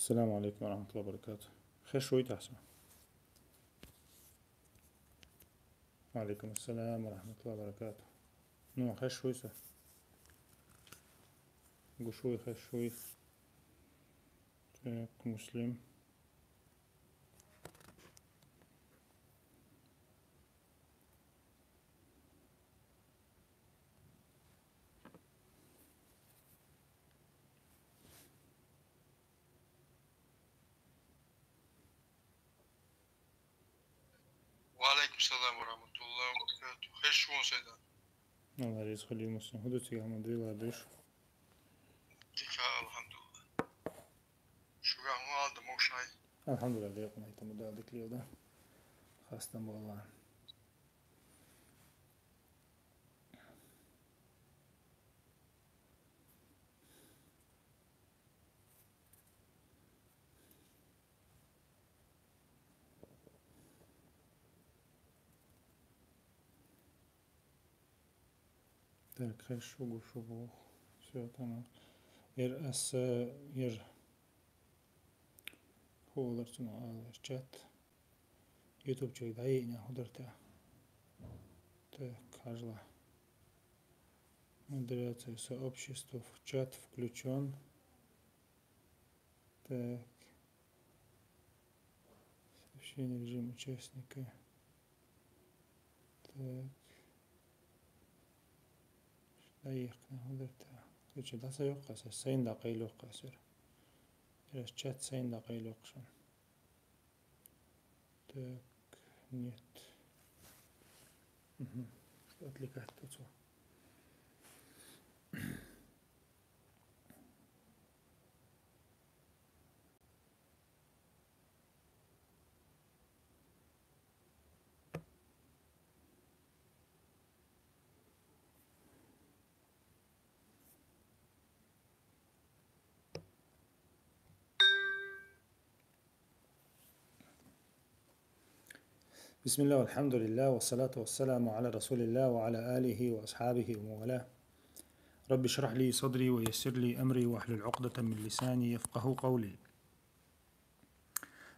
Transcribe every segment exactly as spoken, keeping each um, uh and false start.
السلام عليكم ورحمة الله وبركاته. Хеш вуй тахса. وعليكم السلام ورحمة الله وبركاته. Ну, хеш вуй са. Гуш вуй, хеш вуй. Так, Муслим. وعليكم السلام ورحمة الله وبركاته. Хеш вун сайдан. Алла реза хули Муслим. Худуцига ма дила душ. Дика, алхамдулилла. Шуга ма алда мошай. Алхамдулилла, декъна итаму дал диклиода. Хастам болла. Так, хорошо, гуш вух. Всё, тамам. Ер ас, э, ер. Хулар цуна, а, чат. Ютубчик дайна хударта. Так, хажла. Модерация сообщества в чат включён. Так. Сообщение режим участника. Так. Дайихна хударта. Короче, даса йоққа сер, сайын да қайлы йоққа сер. Раз чат сайын да қайлы йоқшан. Так, нет. Мгм. Что отвлекать тут? بسم الله والحمد لله والصلاة والسلام على رسول الله وعلى آله وأصحابه ومن والاه. رب اشرح لي صدري ويسر لي أمري واحلل عقدة من لساني يفقه قولي.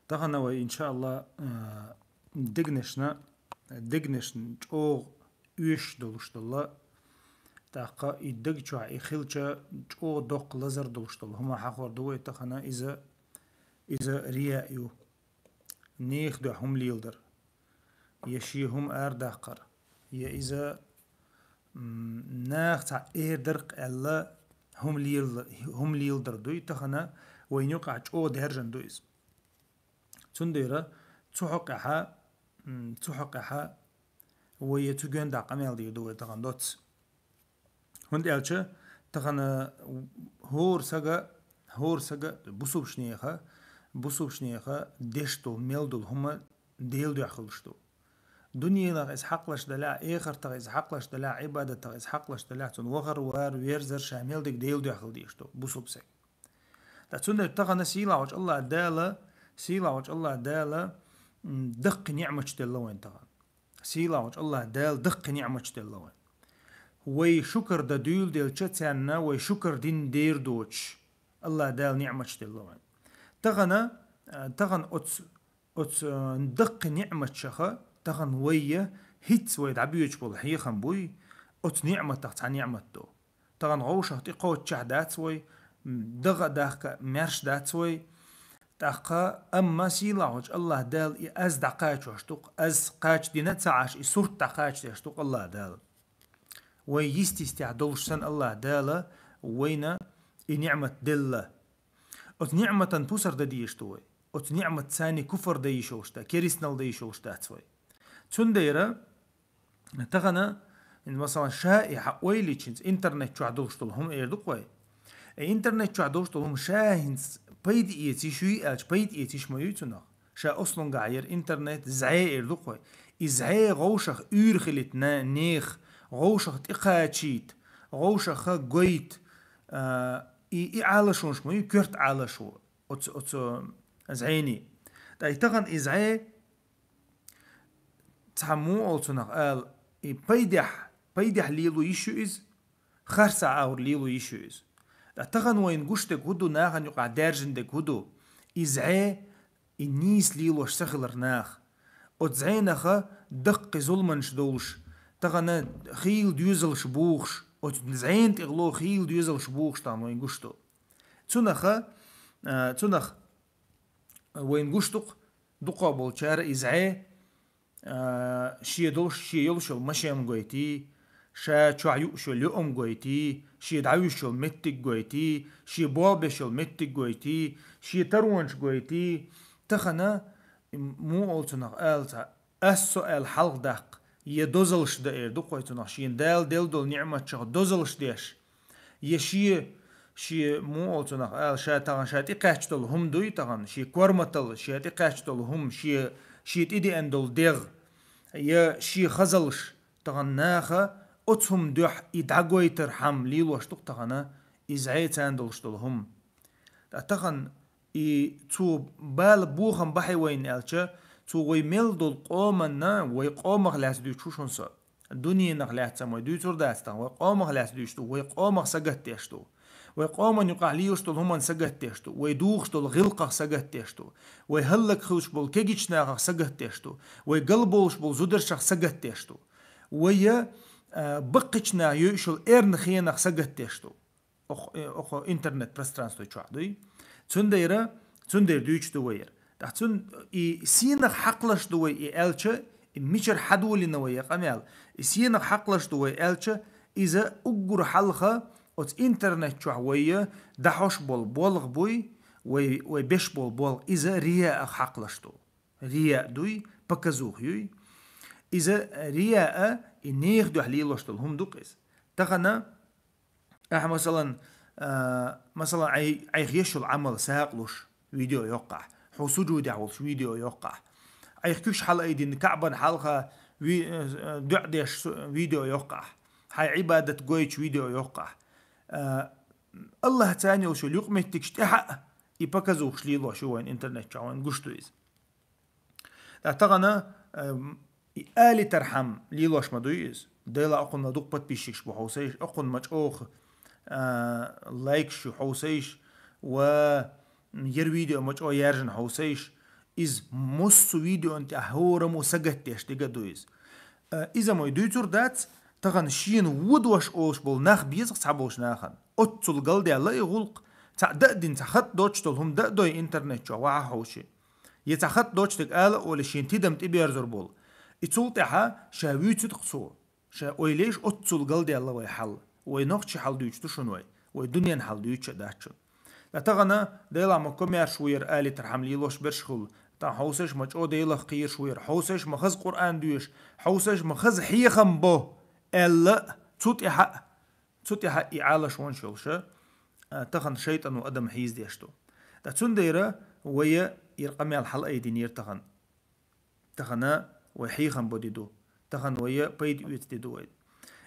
Тахана вай, иншаалла, а, дегнешна, дегнешна чӀоагӀа уьш долуш долла. ТӀаккха и даг чохь и хилча чӀоагӀа доккха лазар долуш долу хӀума хьахор ду вай тахана, иза, иза рияъ ю. Нехан дуьхьа хӀума леладар. Я шен хӀума арадаккхар. Я иза, м, наха цхьа эр дарх аьлла, хӀума лела-, хӀума леладар дуй тахана вайна юкъахь чӀогӀа даьржина ду иза. Цундела цу хьокъехьа, м, цу хьокъехьа вай я цу гоьнда къамел дийр ду вай тахана доцца. ХӀунда аьлча тахана хӀора сага, хӀора сага бусулбанеха, бусулбанеха деш долу, мел долу хӀума Делан дуьхьа хуьлуш ду. Дуьненах иза хьакхалаш далахь, эхартах иза хьакхалаш далахь, Ӏибадатах иза хьакхалаш далахь, цунна вахар, вар, верзар, ша мел дерг Делан дуьхьа хила дезаш ду, бусулба сага. Ткъа цундела тахана сийлахьчу Аллах Дала, сийлахьчу Аллах Дала, м, даккхий ниӀматаш делла вайна тахана. Сийлахьчу Аллах Дала даккхий ниӀматаш делла вайна. Вай шукар дан дуьйладелча царна, вай шукар дина дер доцуш, Аллах Дала ниӀматаш делла вайна. Тахана, а, тахана оцу Оцу, э, даккхий ниӀматашха тахана вай я, хӀинца вай дӀабоьдуш болу хьехам буй, оцу ниӀматах цхьа ниӀмат ду. Тахана гӀовшах тӀекхоччехь дац вай, м, дагӀа а дахка маьрша дац вай. ТӀаккха, амма сийлахьчу Аллах Дала и аз дӀакхачош ду-кх, аз кхача дина а ца Ӏаш, и сурт дӀакхача деш ду-кх Аллах Дала. Вай йистехь долуш санна Аллах Дала вайна и ниӀмат делла. Оцу ниӀматан пусар дан дезаш ду вай. Оцу ниӀматца куфар дан йиш йолуш дац, керстанал дан йиш йолуш дац вай. Цундела тахана, масалан, ша и хьан ойла йича хӀинца интернет чохь долуш долу хӀума эр ду-кх вай. И интернет чохь долуш долу хӀума ша хӀинца пайда эца йиш юй аьлча, пайда эца йиш ма юй цунах. Ша ослунгахь яра интернет зӀе эр ду-кх вай. И зӀе гӀовшах уьйр хилийта на-, нехан, гӀовшах тӀекхачийта, гӀовшаха гойту, а, и, и Ӏалашонаш ма ю, коьрта Ӏалашо оцу, оцу зӀений. Ткъа и тахана и зӀе цхьа муха олу цунах ала, и пайдехь, пайдехь лело йиш ю иза, харцахь агӀор лело йиш ю иза. Ткъа тахана вайна гуш дерг хӀун ду, нахана юкъахь даьржина дерг хӀун ду? И зӀе, и нийса лелош ца хилар наха. Оцу зӀенах даккхий зуламаш долуш, тахана хийла доьзалш бухуш, оцу зӀенна тӀехула хийла доьзалш бухуш тахана вайна гуш ду. Цунах, а, цунах вайна гуш ду-кх, дукха болчара и зӀе, а, шен долуш, шен йолуш йолу машен гойтий, ша чохь юуш йолу юург гойтий, шен дӀавуьйш йолу меттиг гойтий, шен болх беш йолу меттиг гойтий, шен таронаш гойтий, тахана, муха олу цунах ала цхьа, ас со аьлла хьалха даккха, я дозаллаш дан эр ду-кх вай цунах, шена Дала делла долу ниӀматех дозаллаш деш, я шен, шен муха олу цунах ала, ша тахана ша тӀекхаьчна долу хӀума дуй тахана, шен корматалла, ша тӀекхаьчна долу хӀума, шен, шен тӀедеана долу дегӀ, я шен хазаллаш, тахана наха оцу хӀума дуьхьа и дӀагойтархьама лелош ду-кх тахана, и зӀе царна долуш долу хӀума. Ткъа тахана и цо бала бохам бахьи вайна аьлча, цо вай мел долу къоманна, вай къомах лаьцна дуьйцуш ву шуна со. Дуьненах лаьцна вай дуьйцур дац тахана, вай къомах лаьцна дуьйцуш ду, вай къомах сагатдеш ду. Вай къоман юкъахь лелаш долу хӀуманна сагатдеш ду, вай духуш долу гӀиллакхах сагатдеш ду, вай хӀаллакьхуьлуш болу кегийчу нахах сагатдеш ду, вай галбовлуш болу зударшах сагатдеш ду, вай, а, баккхийчу наха йойуш йолу эрна хенах сагатдеш ду. Оху, э, оху интернет-пространство чохь дуй. Цундела, цундела дуьйцуш ду вай яра. Ткъа цун и сенах хьакхалаш ду вай и аьлча, и мичара хьадолийна вай я къамел, и сенах хьакхалаш ду вай аьлча, иза уггар хьалха оцу интернет чохь вай дӀахьош болу болх буй, вай, вай беш болу болх, иза рияах хьакхалаш ду. Рияа дуй, показуха юй. Иза рияа и нехан дуьхьа лелош долу хӀума ду-кх иза. Тахана Ахьа, масалан, а, масалан, Ӏай-, Ӏайх еш йолу Ӏамал сакъалуш видео йоккхахь, хьо сужудехь волуш видео йоккхахь, Ӏайх куьш хьалаайдина Каъбан хьалха ви-, а, дуьӀа деш су-, видео йоккхахь, хьайн Ӏибадат гойтуш видео йоккхахь. А, Аллахь царна йолуш йолу юкъаметтигаш тӀехьа а и показухаш лелош ю вайн интернет чохь, вайн гуш ду иза. Ткъа тахана, эм, и алитархьама лелош ма дуй иза. Дела окхунна дукха подписчикаш бу хьовсайш, окхунна ма чӀогӀа, а, лайкаш ю хьовсайш, ва яра видео ма чӀогӀа яьржина хьовсайш. Иза массо видеон тӀехь хӀораммо сагатдеш дерг а ду иза. А, иза ма дуьйцур дац, тахана шена водош олуш болу нах беза цхьаболчу нахана. Оццул галдаьлла и гӀуллакх, цхьаъ дан а дина, цхьа хатта доцуш долу хӀума дан а дой интернет чохь, вахьа хьовши. Я цхьа хатта доцуш дерг ала а олий, шен тидам тӀебоьрзур болу. И цул тӀаьхьа ша вуьйцу-кх цо. Ша ойла еш, оццул галдаьлла вай хьал. Вай нохчийн хьал дуьйцуш ду шуна вай. Вай дуьненан хьал дуьйцуш а дац шуна. Ткъа тахана Делахь ма коммерш ву яра алитархьама лелош берш хуьлу. Тахана хьовсайш ма чӀогӀа Делах кхийраш ву яра. Хьовсайш ма хаза Къуръан доьшу. Хьовсайш ма хаза хьехам бо аьлла а, цу тӀехьа а. Цу тӀехьа и Ӏалаш вонаш йолуша, а, тахана шайтӀано адам хьийзадеш ду. Ткъа цундела вай ира къамел хьалаайдинера тахана. Тахана вай хьехам бо де ду. Тахана вай пайда оьцу де ду вай.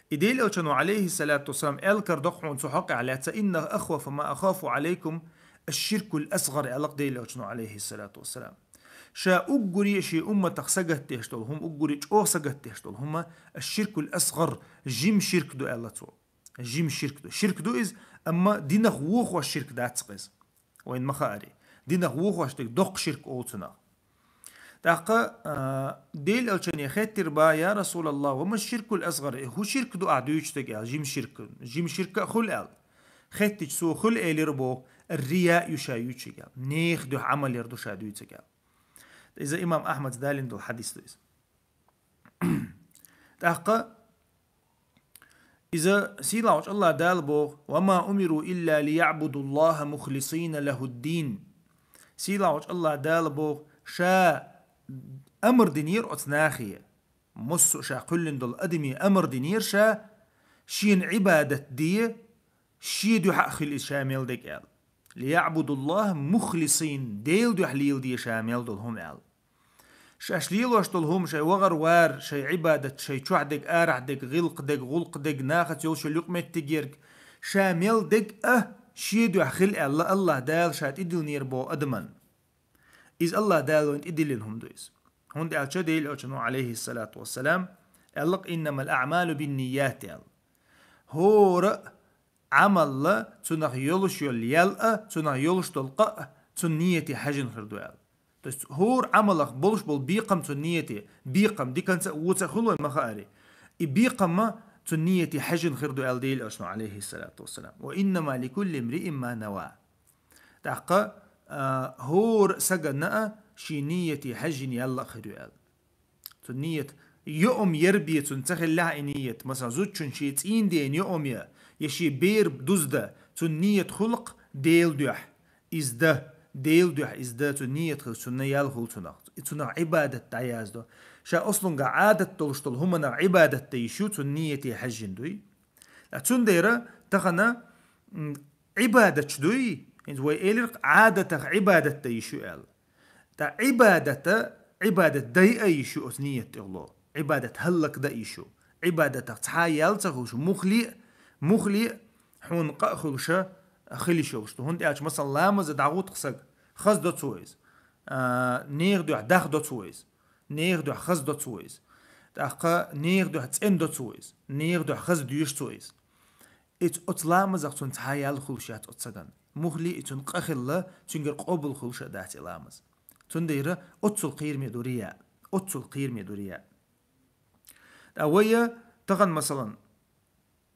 И Делан Элчано, алейхиссалату вассалам, аьлла кара доккху хьуна цу хьокъехь лаьцна: «Инна ахвафа ма ахафу алейкум аш-ширкул асгар», аьлла-кх Делан Элчано, алейхиссалату вассалам. Ша уггаре шен умматах сагатдеш долу хӀума, уггаре чӀогӀа сагатдеш долу хӀума аш-ширкул асгар, жима ширк ду аьлла цо. Жима ширк ду. Ширк ду иза, амма динах вохош ширк дац-кх иза. Вайна ма хаари. Динах вохош дерг доккха ширк олу цунах. ТӀаккха, а, Делан Элчане хеттира боху: «Я Расулаллах, ва ма ширкул асгар, и хӀун ширк ду ахь дуьйцуш дерг?» аьлла, жима ширк. Жима ширк а хуьлу аьлла. Хеттича цо хуьлу элира боху, рияъ ю ша юьйцуш дерг аьлла. Нехан дуьхьа Ӏамал яр ду ша дуьйцург аьлла. Иза имам Ахьмада далийна долу хьадис ду иза. ТӀаккха иза сийлахьчу Аллахь Дала боху: «Ва ма умиру илля лияъбудуллаха мухлисина лахуд-дин». Сийлахьчу Аллахь Дала боху, ша амар динера оцу нахе. Массо а ша кхоьллина долу адаме амар динера ша, шена Ӏибадат де, шен дуьхьа а хуьлу иза ша мел дерг аьлла. «Лияъбудуллаха мухлисин», Делан дуьхьа леладе ша мел долу хӀума аьлла. Шаьш лелош долу хӀума, шайн вахар-вар, шайн Ӏибадат, шайн чохь дерг, арахь дерг, гӀиллакх дерг, гӀуллакх дерг, нахаца йолуш йолу юкъаметтиг ерг, ша мел дерг а шен дуьхьа хуьлу аьлла, Аллахь Дала ша тӀедиллинера боху адаман. Иза Аллахь Дала вайна тӀедиллина хӀума ду иза. ХӀунда аьлча Делан Элчано, алейхиссалату вассалам, аьлла-кх: «Иннамал аъмалу бинният», аьлла. ХӀора а Ӏамал а, цунах йолуш йолу ял а, цунах йолуш долу къа а, цун нийяте хьежжина хир ду аьлла. То есть хӀора Ӏамалах болуш болу бекхам цун нийяте, бекхам диканца а, вуца а хуьлу вайн ма хаари. И бекхам цун нийяте хьежжина хир ду аьлла Делан Элчано, алейхиссалату вассалам. «Ва иннама ликулли имриин ма нава». ТӀаккха, а, хӀора сагана а шен нийяте хьежжина яьлла а хир ю аьлла. Цун нийят йоӀам яр бен цун ца хиллехь и нийят, масала, зудчун шен цӀийнден йоӀам я, я шен бер дуздан, цун нийят хуьлу-кх Делан дуьхьа. Иза дан, Делан дуьхьа иза дан, цун нийят хилча, цунна ял хуьлу цунах. И цунах Ӏибадат дӀаяздо. Ша ослуьнгахь Ӏадат долуш долу хӀуманах Ӏибадат дан йиш ю, цун нийяте хьежжина дуй. Ткъа цундела тахана, м, Ӏибадаташ дуй, хӀинца вай элира-кх, Ӏадатах Ӏибадат дан йиш ю аьлла. Ткъа Ӏибадата, Ӏибадат дай а йиш ю оцу нийят тӀехула. Ӏибадат хӀаллакдан йиш ю. Ӏибадатах цхьа а ял ца хуьлуш, муххале а, муххале а хьуна къа а хуьлуша, хила йиш йолуш ду. ХӀунда аьлча, масала, ламаза дӀагӀутту-кх саг, хаза до цо иза. А, нехан дуьхьа дахдо цо иза. Нехан дуьхьа хаза до цо иза. ТӀаккха нехан дуьхьа цӀена до цо иза. Нехан дуьхьа хаза доьшу цо иза. Иц-, оцу ламазах цунна цхьа а ял хуьлуш яц оцу сагана. Муххале а и цунна къа хилла, цуьнгара къобал хуьлуш а дац и ламаз. Цундела оццул кхераме ду рияъ. Оццул кхераме ду рияъ. Ткъа вай тахана, масалан,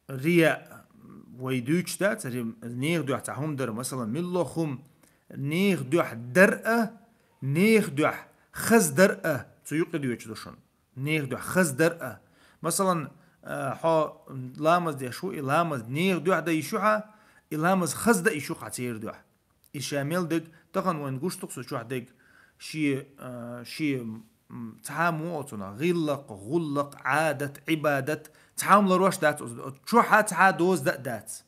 рияъ вай дуьйцуш дац, ри-, нехан дуьхьа цхьа хӀума дар, масалан, милла хӀума, нехан дуьхьа дар а, нехан дуьхьа хаза дар а, цу юкъе доьдуш ду шуна. Нехан дуьхьа хаза дар а. Масалан, а, хьо ламаз деш ву, и ламаз нехан дуьхьа дан йиш ю хьан, и ламаз хаза дан йиш ю хьан церан дуьхьа. И ша мел дерг, тахана вайна гуш ду-кх цу чохь дерг, шен, а, шен, м, цхьа а муха оцунах гӀиллакх, гӀуллакх, Ӏадат, Ӏибадат, цхьа хӀума ларош дац оцу, оцу чохь а цхьа а доза дан а дац.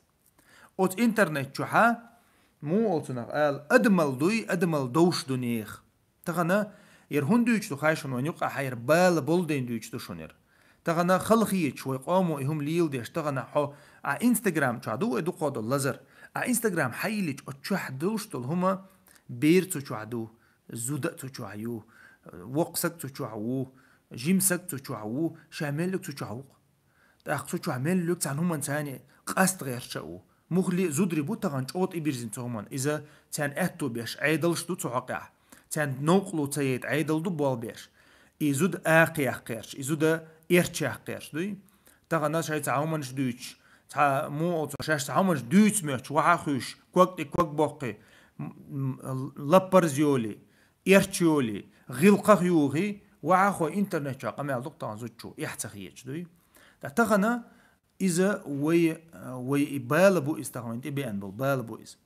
Оцу интернет чохь а муха оцунах ала, адамал дуй, адамал довш ду нехан. Тахана яра хӀунда дуьйцуш ду хаий шуна вайна юкъахь, яра бала болу дайн дуьйцуш ду шуна яра. Тахана халахеташ вай къомо и хӀума леладеш, тахана хьо, а, Instagram чохь ду вай дукха долу лазар. А Instagram хьайиллича, оцу чохь долуш долу хӀума бер цу чохь ду, зуда а цу чохь ю, воккха саг цу чохь ву, жима саг цу чохь ву, ша мел луьгу цу чохь ву-кх. ТӀаккха цу чохь мел луьгу цхьана хӀуманца къаста гӀерташ а ву. Муххале а зударий бу тахана чӀогӀа тӀебирзина цу хӀуманна. Иза царна аьтто беш Ӏедалш ду цу хьокъехь. Царна новкъарло ца яйта Ӏедал ду болх беш. И зуда акха яккха гӀерташ, и зуда эрча яккха гӀерташ дуй. Тахана шайн цхьа хӀуманаш дуьйцуш, цхьа муха оцу шаьш цхьа хӀуманаш дуьйцу моьттуш, вахьа а хуьйш, ког тӀе ког боккхий, м-, м-, лаппарза йолий, эрча йолий, гӀиллакхах юхий, вахьа хьо интернет чохь къамел ду-кх тахана зудчо, эхь ца хеташ дуй. Ткъа тахана иза вай, вай и бала бу иза, тахана вайна тӀебеана болу бала бу иза.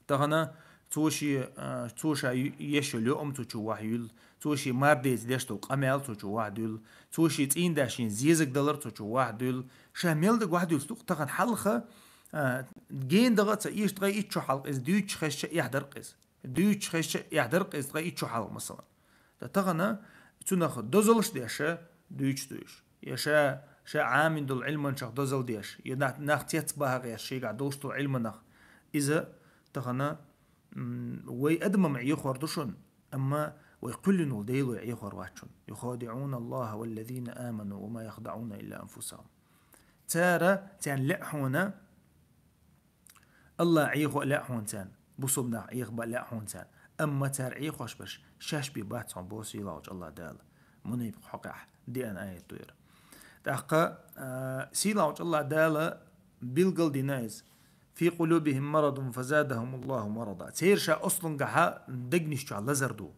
Тахана цо шен, а, цо ша ю-, еш йолу йоӀам цу чу вахьа юьллу, цо шен мардеца деш долу къамел цу чу вахьа дуьллу, цо шен цӀийнда шен зезаг далар цу чу вахьа дуьллу, ша мел дерг вахьа дуьллуш ду-кх тахана хьалха, а, гена дагӀа а ца эшаш ткъе итт шо хьалха иза дуьйцуш хезча эхь дар-кх иза. Дуьйцуш хезча эхь дар-кх иза ткъе итт шо хьалха, масалан. Ткъа тахана цунах дозаллаш деш дуьйцуш ду уьш. Я ша, ша Ӏамийна долу Ӏилманчех дозалла деш, я нах, нах цецбаха гӀерташ шайгахь долуш долу Ӏилманах. Иза тахана, м, вай адамаш Ӏехор ду шуна, амма вай кхоьллина волу Дела вай Ӏехор вац шуна. «ЮхадиӀуна Аллаха валлазина аману ва ма яхдиӀуна илла анфусахум». Цара царна лаьа хьуна, Аллах Ӏехо а лаьа хьуна царна, бусалба нах Ӏехабан а лаьа хьуна царна. Амма цара Ӏехош берш шаьш бен бац хьуна, боху сийлахьчу Аллах Дала. Мунапикъ хьокъехь деана аят ду яра. ТӀаккха, а, сийлахьчу Аллах Дала билгал дина иза: «Фи къулубихим марадун фазадахумуллаху марада». Церан ша ослунгахьа дегнаш чохь лазар ду.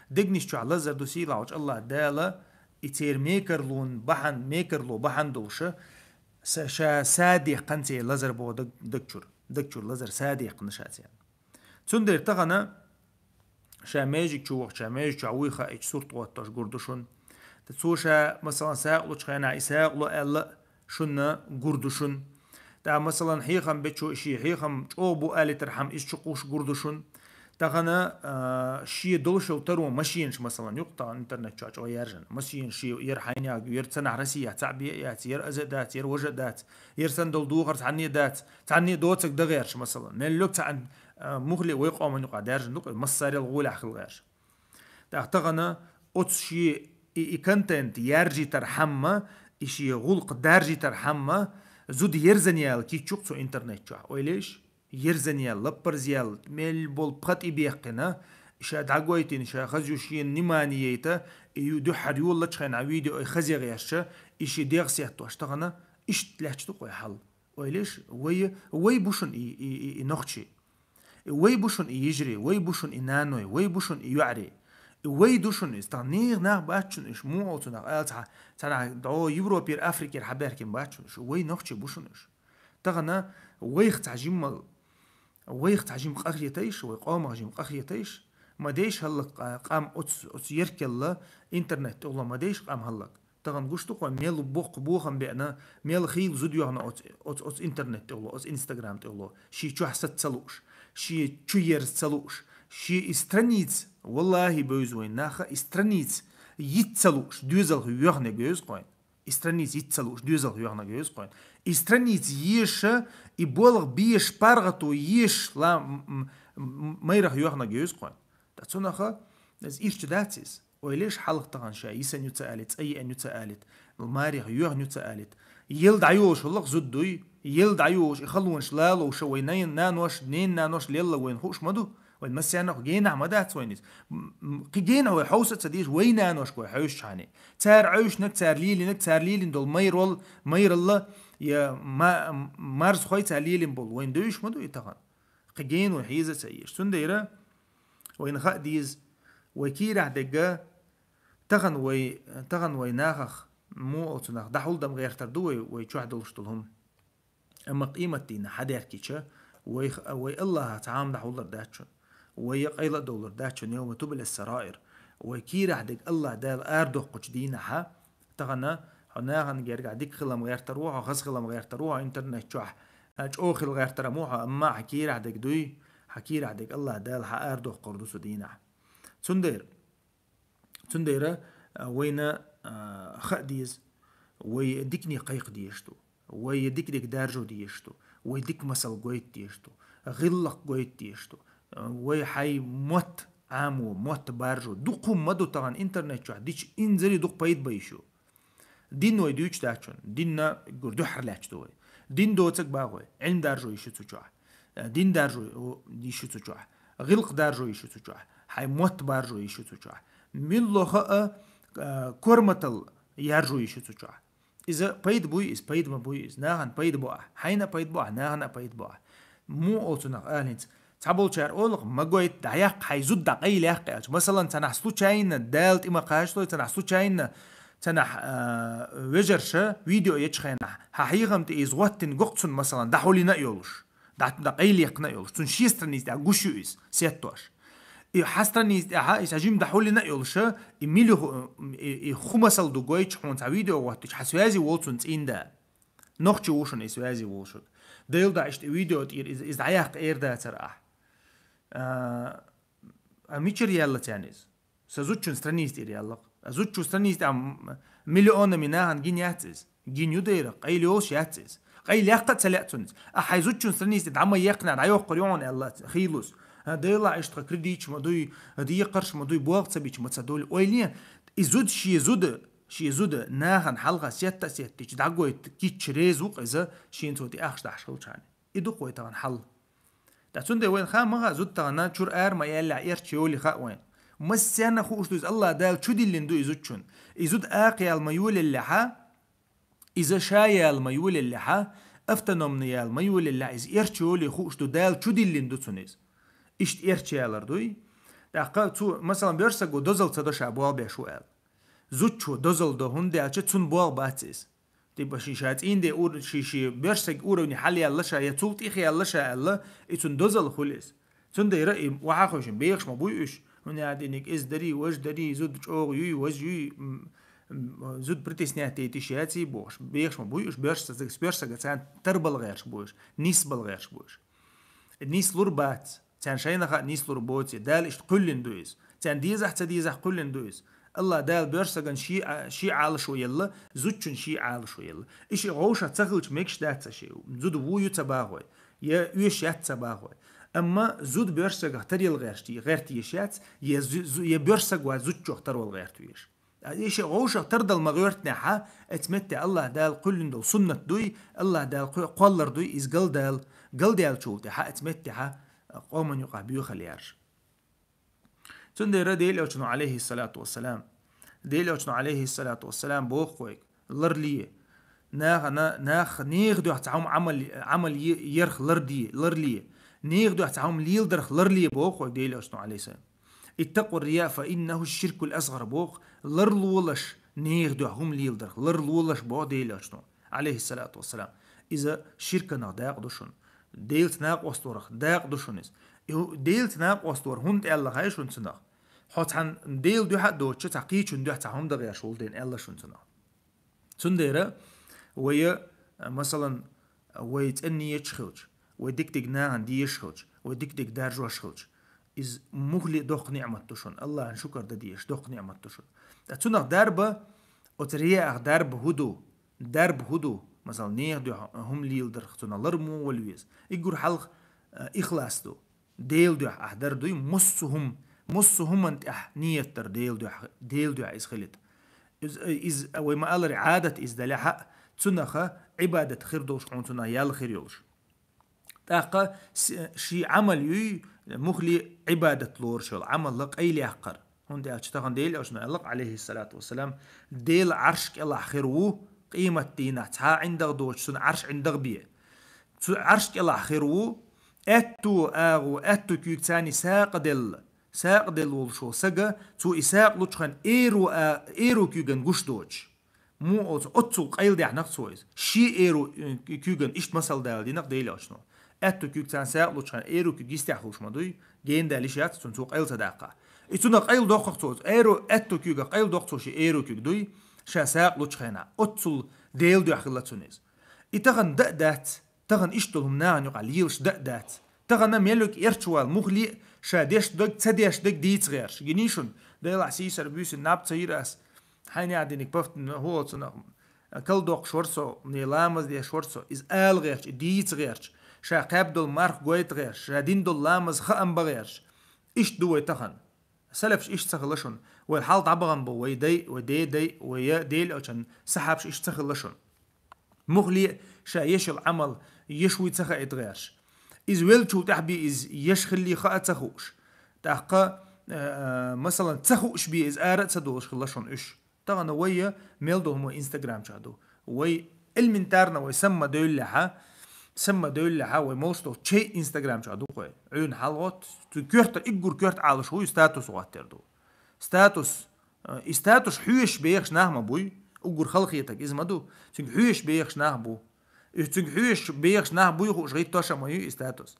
Дегнаш чохь лазар ду сийлахьчу Аллах Дала, и церан мекарлон бахьана, мекарло бахьана долуша, Са-, ша садеккхана церан лазар боху даг-, дагчуьра. Дагчуьра лазар садеккхана ша церан. Цундела тахана ша межиг чу вахча, межиг чу вуй хаийча сурт гӀоттош гур ду шуна. Ткъа цо ша, масалан, сагӀа лучу хенахь, и сагӀа ло аьлла шуна гур ду шуна. ТӀаккха, масалан, хьехам бечо и шен хьехам чӀогӀа бу алийтархьама, иза чу кхуш гур ду шуна. Тахана, а, шен долуш йолу таро машенаш, масалан, юкъа тахана интернет чохь чӀогӀа яржана. Машенаш шен яра хьайнега, яра цанахь Россия цхьаъ бен а яц, яра аза а дац, яра важа а дац, яра санна долу духар цхьанне а дац, цхьанне а доцург дан гӀерташ, масалан. Мел луьгу цхьаъ, а, муххале вай къоман юкъахь даьржина ду-кх, массарел гӀолехь хила гӀерташ. ТӀаккха тахана оцу шен и, и контент яржийтархьама, и шен гӀуллакх даржийтархьама, зуда ерзана яла кийча ю-кх цу интернет чохь. Ойла еш? ерзан ял, лаппарз ял, мел бол пхат и беккхина, ша дагойтин, ша хазю шиен внимание яйта, и ю духар юллач хайна видео и хазегъяшча, и ши дегъ сеттош тагана, ишт лячту къой хал. Ойлеш, вай, вай бушун и, и, и, и нохчи. И вай бушун и ижри, вай бушун и наной, вай бушун и юари. И вай душун из, та нир нах бачун иш, му олцу нах, ал ца, ца нах, до Европир, Африкир хаберкин бачун иш, вай нохчи бушун иш. Тагана вайх ца жиммал, вайх ца жим къахьетайш, вай къомах жим къахьетайш, ма дейш халлак къа-, къам оц, оц еркелла, интернет тулла ма дейш къам халлак. Таган гушту къой мел бухъ бухам беъна, мел хил зуд югъна оц, оц, оц интернет тулла, оц Instagram тулла, ши чух сат цалуш, ши чу ерз цалуш, ши и страниц, валлахи бевз вай наха, и страниц йит цалуш, дюзал югъна гевз къой. И страниц йит цалуш, дюзал югъна гевз къой. И страниц еша, и болг биеш паргату еш ла м-, м-, м-, майрах югъна гевз къой. Та цунаха, из ирчу дацис. Ойлеш халх таган ша, исан юца алит, цай ан юца алит, марих югъ юца алит. Ел даюш лах зуддуй, ел даюш, и халуш лалуш, вай найн нанош, нин нанош лелла вайн хуш маду. Вайн масянах генах мадац вайнис. М-, м-, кигена вай хауса цадиш, вай нанош кой хауш чани. Цар аушнак, цар лилинак, цар лилин дол майрол, майралла, я ма-, м-, марз хой цар лилин бол, вайн душ маду и таган. Киген вай хиза цаеш. Цундейра, вайн ха диз, вай кирах дега, таган вай, таган вай нахах, му олцунах, дахул дам гертар ду вай, вай чух долуш дулхум. Амма къимат дина хьадеркича, вай, вай Аллаха цхьа ам дахуллар дачун. Вай я къайла доллар дачун, йома тубла сараир. Вай кирах дег Аллах Дала ардохкуч дина ха, тагана, хо наган герга дик хилам гертар ву, хо хаз хилам гертар ву, хо интернет чух, а, чо хил гертар му, хо амма ха кирах дег дуй, ха кирах дег Аллах Дала ха ардохкур ду су дина. Цундейр, Цундейра, а, вайна, а, ха диз, вай дикни къайх диешту, вай дик-дик даржу диешту, вай дик масал гойт диешту, гъиллах гойт диешту, а, вай хай мот аму, мот баржу, духу маду таган интернет чух, дич инзари дух пайд байшу. Дин вай дюч дачун, динна гур духар лач ду вай. Дин доцак багъой, илм даржу ишу цу чух. Э, дин даржу ишу цу чух. Гъилкъ даржу ишу цу чух. Хай мот баржу ишу цу чух. Миллоха а, э, корматал яржу ишу цу чух. Иза пайд буй, из пайд ма буй, из наган пайд буа. Хайна пайд буа, нагана пайд буа. Му олцунах алинц. Цхьаболчар олах магойт даяк хай зуд да къайляк къелч. Масалан, цанах случайно дал тима кашлой, цанах случайно, цанах, э, вежарша видео ечхайна. Ха хигам ти из ваттин гокцун, масалан, дахулина йолуш. Да, да къайли якна йолуш. Цун ши страниц да гушу из, сеттош. И ха страниц да ха, и сажим да хулина йолуша, и милю ху-, и, и хумасал ду гойч хун ца видео ваттуч, ха связи волцун цинда. Нохчи ушун и связи волшук. Дел да ишт видео тир из, из аяк эрда цар а. А, а мичер ялла цяниз. Са зудчун страниц тир яллакъ. А зудчун страниц там миллионами нахан гин яц из. Гин юдейра, къайли олш яц из. Къайли яккха ца ле цунц. А хай зудчун страниц дама якна да йоккъур йон Алла хилус. А дела ишт кредитч ма дуй, а ди яккарш ма дуй, болх ца бич ма ца дуй. Ойли, и зуд ши зуд, ши зуд нахан халха сетта сеттич дагойт кич рез вук иза шин цоти ахш дахш хилчани. И дукъ вай таган хьал. Та цунде вайн ха мага зуд тагана чур ар ма ялла эрч йоли ха вайн. Массяна хуш дуз Аллах Дала чу диллин ду изучун. И зуд акъ ял ма юлелла ха, иза ша ял ма юлелла ха, автономный ял ма юлелла, из эрч йоли хуш ду Дала чу диллин ду цуниз. Ишт эрч ялар дуй. Дакъа цу, масалан, берсаго дозал ца доша бо бешу ал. Зучу дозал до хунде ача цун бо бац из. Типа ши ша цӀинде ур-, ши, ши берсаг уровне хьал ялла ша, я цул тӀих ялла ша аьлла, и цун дозал хулис. Цундайра и вахьахошин бехаш ма буй уьш. Хьуна диниг из дари, важ дари, зуд чӀогӀ юй, важ юй, м, м, зуд притеснять тетиш яци бохаш. Бехаш ма буй уьш, берсаг, берсага цан тарбал гӀерш буйш, нисбал гӀерш буйш. Нислур бац. Цан шайнаха нислур боци. Дала ишт кхуьллин ду из. Цан дезахь ца дезахь кхуьллин ду из. Аллах Дала боьрсаган ши а-, ши Ӏалашо елла, зудчун ши Ӏалашо елла. Иши гӀовша ца хилча мегаш дац ца ши. Зуда ву ю ца багӀой. Я оьш яц ца багӀой. Амма зуд боьрсагах тарел гӀерти-, гӀерти еш яц, я зу-, зу-, я боьрсаг ва зудчох тарвал гӀерту еш. Иша гӀовшах тардал ма гӀоьртнехьа, эц метте Аллах Дала кхуьллин долу суннат дуй, Аллах Дала кху-, кхоллар дуй, иза галдал, галделчул тӀехьа, эц меттехьа, къоман юкъа буьйхал ярш. Цундела Делан Элчано, алейхиссалату вассалам, Делан Элчано, алейхиссалату вассалам, боху вайга: «Ларле, нахана, нах, нехан дуьхьа цхьа хӀума Ӏамал, Ӏамал е-, ярх ларде, ларле, нехан дуьхьа цхьа хӀума леладарх ларле», боху вайга Делан Элчано, алейхиссалам. «Иттакъу рия, фа иннаху ширкул асгъар», боху, ларлолаш, нехан дуьхьа хӀума леладарх ларлолаш, боху Делан Элчано, алейхиссалату вассалам. Иза ширканах дакъа ду шуна. Делаца накъосталарх дакъа ду шуна иза. И хӀу-, Делаца накъосталар хӀунда аьлла хаьий шуна цунах? Хьо цхьана Делан дуьхьа а доцуш, цхьа кхечун дуьхьа цхьа хӀума дан гӀерташ волу дела аьлла шуна цунах. Цундела вай, а, масалан, вай цӀена ниеташ хилча, вай дика-дика нахана дезаш хилча, вай дика-дика даржош хилча, иза муххале а доккха ниӀмат ду шуна, Аллахьан шукар дан дезаш доккха ниӀмат ду шуна. Ткъа цунах дарба, оцу рияах дарба хӀун ду? Дарба хӀун ду? Масала, нехан дуьхьа хӀума леладарх цунах лар муха вала веза? Уггар хьалха, а, ихлас ду. Делан дуьхьа ахь дар дуй, массо а хӀума, массо а хӀуманна тӀехь ниет дар Делан дуьхьа, Делан дуьхьа иза хилийта. Иза, иза, вай ма-аллара, Ӏадат иза далехьа а, цунаха Ӏибадат хир долуш хьуна цунах ял хир йолуш. ТӀаккха с-, ши Ӏамал юй, муххале а Ӏибадат лоруш йолу Ӏамал къайлаяккхар. ХӀунда аьлча тахана Делан Элчано аьлла-кх, алейхиссалату вассалам: «Делан Ӏарш кӀелахь хир ву, къематдийнахь цхьа а ӀиндагӀ доцуш, цуьнан Ӏарш ӀиндагӀ бен. Цу Ӏарш кӀелахь хир ву, аьтту агӀо, аьтту куьйга царний сакъаделла, сакъаделла волуш волу сага, цо и сакъа лучхьан эро а, эро куьйган гуш доцуш». Муха оцу, оццул къайладаьхьнах цо иза. Шен эро, э, куьйган иштта масал дала динах Делан Элчано. Аьтту куьйга царна сакъа лучхьан эро куьйга йистехь хуьлуш ма дуй, гена далиш яц цунна, цо къайла ца даккха. И цунах къайла доккхах цо, эро аьтту куьйгах къайла доккхах цо шен эро куьйга дуй, ша сакъа лучхьана. Оццул Делан дуьхьа хилла цунна иза. И тахана дан а дац, тахана иштта долу хӀума нахана юкъахь лелаш дан а дац. Тахана мел верг эрча вала, муххале а ша деш даг, ца деш даг дийца гӀерташ. Гиний шуна, Делахь сийсара буьйсина наб ца йира ас. Хьайна яа диниг пафтина хӀу оцунах. Кал доккхуш вара со, не ламаз деш вара со. Иза ала гӀерташ, и дийца гӀерташ. Ша кхаьбна долу марх гойта гӀерташ, ша дина долу ламаз хаам бан гӀерташ. Иштта ду вай тахана. Салафаш иштта ца хилла шуна. Вай хьал дӀабахана бу, вай дай, вай дедай, вай я Делан Элчан сахьабаш иштта ца хилла шуна. Муххале а ша еш йолу Ӏамал еш вуй ца хаийта гӀерташ. Иза веллачул тӀаьхьа бен иза еш хиллий хаа ца хууш. ТӀаккха, э, э, масалан, ца хууш бен иза ара а ца долуш хилла шуна уьш. Тахана вай я мел долу хӀума Инстаграм чохь ду. Вай элементарно вай самма девллехьа, самма девллехьа вай молуш долу чей Инстаграм чохь ду кхой. Ӏуьйна хьалагӀотта, цу коьрта, уггар коьрта Ӏалаш вуй статус гӀоттер ду. Статус, э, и статус хьоьжуш бехаш нах ма буй, уггар халахетаг иза ма ду, цуьнга хьоьжуш бехаш нах бу. И цуьнга хьоьжуш бехаш нах буй хууш гӀиттош а ма ю и статус.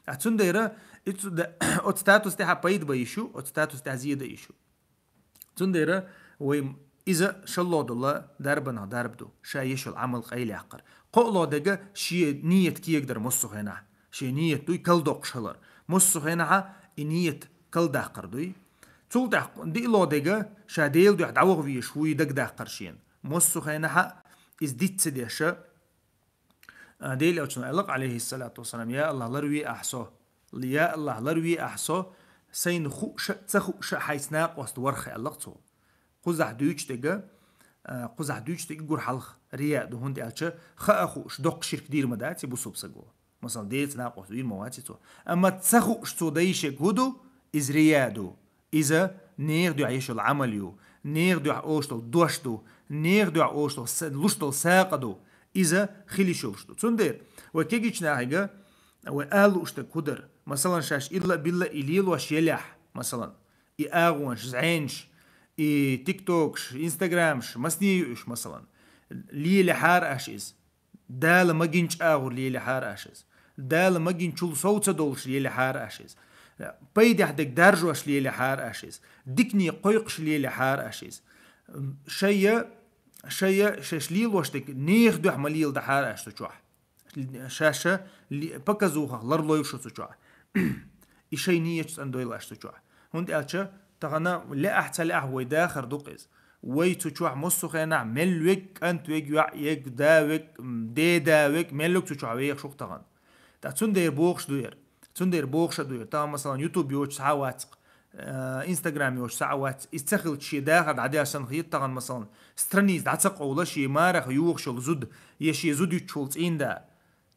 А цундела, и цу да-, оцу статус тӀехьа пайда бан йиш ю, оцу статус тӀехьа зе дан йиш ю. Цундела вай иза шоллагӀа долу дарбанах дарба ду, ша еш йолу Ӏамал къайлаяккхар. КхоаллагӀа дега шен ниет кегадар массо а хенахь. Шен ниет дуй калдоккхуш хилар. Массо а хенахьа и ниет калдаккхар дуй. Цул тӀаьхьа диълагӀа дега ша Делан дуьхьа дӀаваха везаш вуй дагадаккхар шена. Массо а хенахьа иза диц ца деша, а, Делан Элчано аьлла-кх, алейхиссалату вассалам: «Я Аллах, ларве ахь со. Я Аллах, ларве ахь со, сайна хууш а, ца хууш а хьайца накъост варх», аьлла-кх цо. Кхузахь дуьйцуш дега, а, кхузахь дуьйцуш дега уггар хьалха рия ду, хӀунда аьлча хаа хууш доккха ширк дийр ма дац и бусалба саго. Масала, Делаца накъост вийр ма вац и цо. Амма ца хууш цо дан йиш ерг хӀун ду, иза рия ду. Иза нехан дуьхьа еш йолу Ӏамал ю, нехан дуьхьа олуш долу дош ду, нехан дуьхьа олуш долу са-, луш долу сакъа ду. Иза хила йиш йолуш ду. Цундела вай кегийчу нахе вай ала лууш дерг хӀун дара? Масалан, шаьш илла а билла а и лелош елехь, масалан, и агӀонаш, зӀенаш, и тиктокаш, инстаграмаш, масане ю уьш, масалан, лелехьара аша иза. Дала магийначу агӀор лелехьара аша иза. Дала магийначул сов ца долуш лелехьара аша иза. Пайдехь дерг даржош лелехьара аша иза. Дикане кхойкхуш лелехьара аша иза. Шайа, шайа, шаьш лелош дерг нехан дуьхьа ма леладахьара аша цу чохь. Шаьш ли-, показухах ларлой шу цу чохь. И шайн ниеташ цӀандойла аша цу чохь. ХӀунда аьлча тахана лаахь ца лаахь вай дахар ду-кх иза. Вай цу чохь массо а хенахь мел верг, кӀант верг, йоӀ верг, да верг, м, ден да верг, мел верг цу чохь вехаш ву-кх тахана. ТӀаккха цундела бохуш ду яра. Цундела бохуш а ду яра. Тахана, масалан, ютуб йоцуш цхьа а вац-кх. э, Инстаграм йолча саӀа вац, из ца хилча шен дахар дӀадаьча санна хет тахана, масалан, страница дӀа ца къовла, шен марах йохаш йола зуда, е шен зуда йитачул цӀийнда.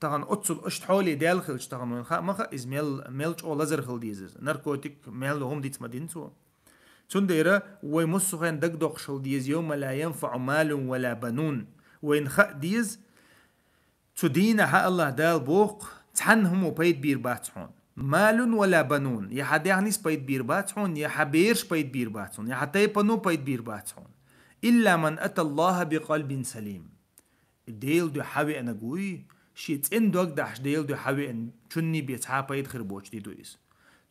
Тахана оццул иштта хьоле даьлла хилча, тахана вайна хаа ма хаьа, из мел, мел чӀоагӀа лазар хила деза из. Наркотик, мел хӀума диц ма динца вай. Цундела вай массахана дагадоаккхаш хила деза, «يوم لا ينفع مال ولا بنون». Вайна хаа деза, цу дийнахьа АллахӀ Дала боху, цхьанна хӀума пайда бийр бац хьуна. «مال ولا بنون». Я хьан даьхнис пайда бийр бац хьуна, я хьан бераш пайда бийр бац хьуна, я хьан тайпано пайда бийр бац хьуна. «إلا من أتى الله بقلب سليم». Делан дуьхьа хьавеанарг вуй, шен цӀена дог дахьаш Делан дуьхьа хьавеана, цунна бен цхьа а пайда хир боцуш де ду иза.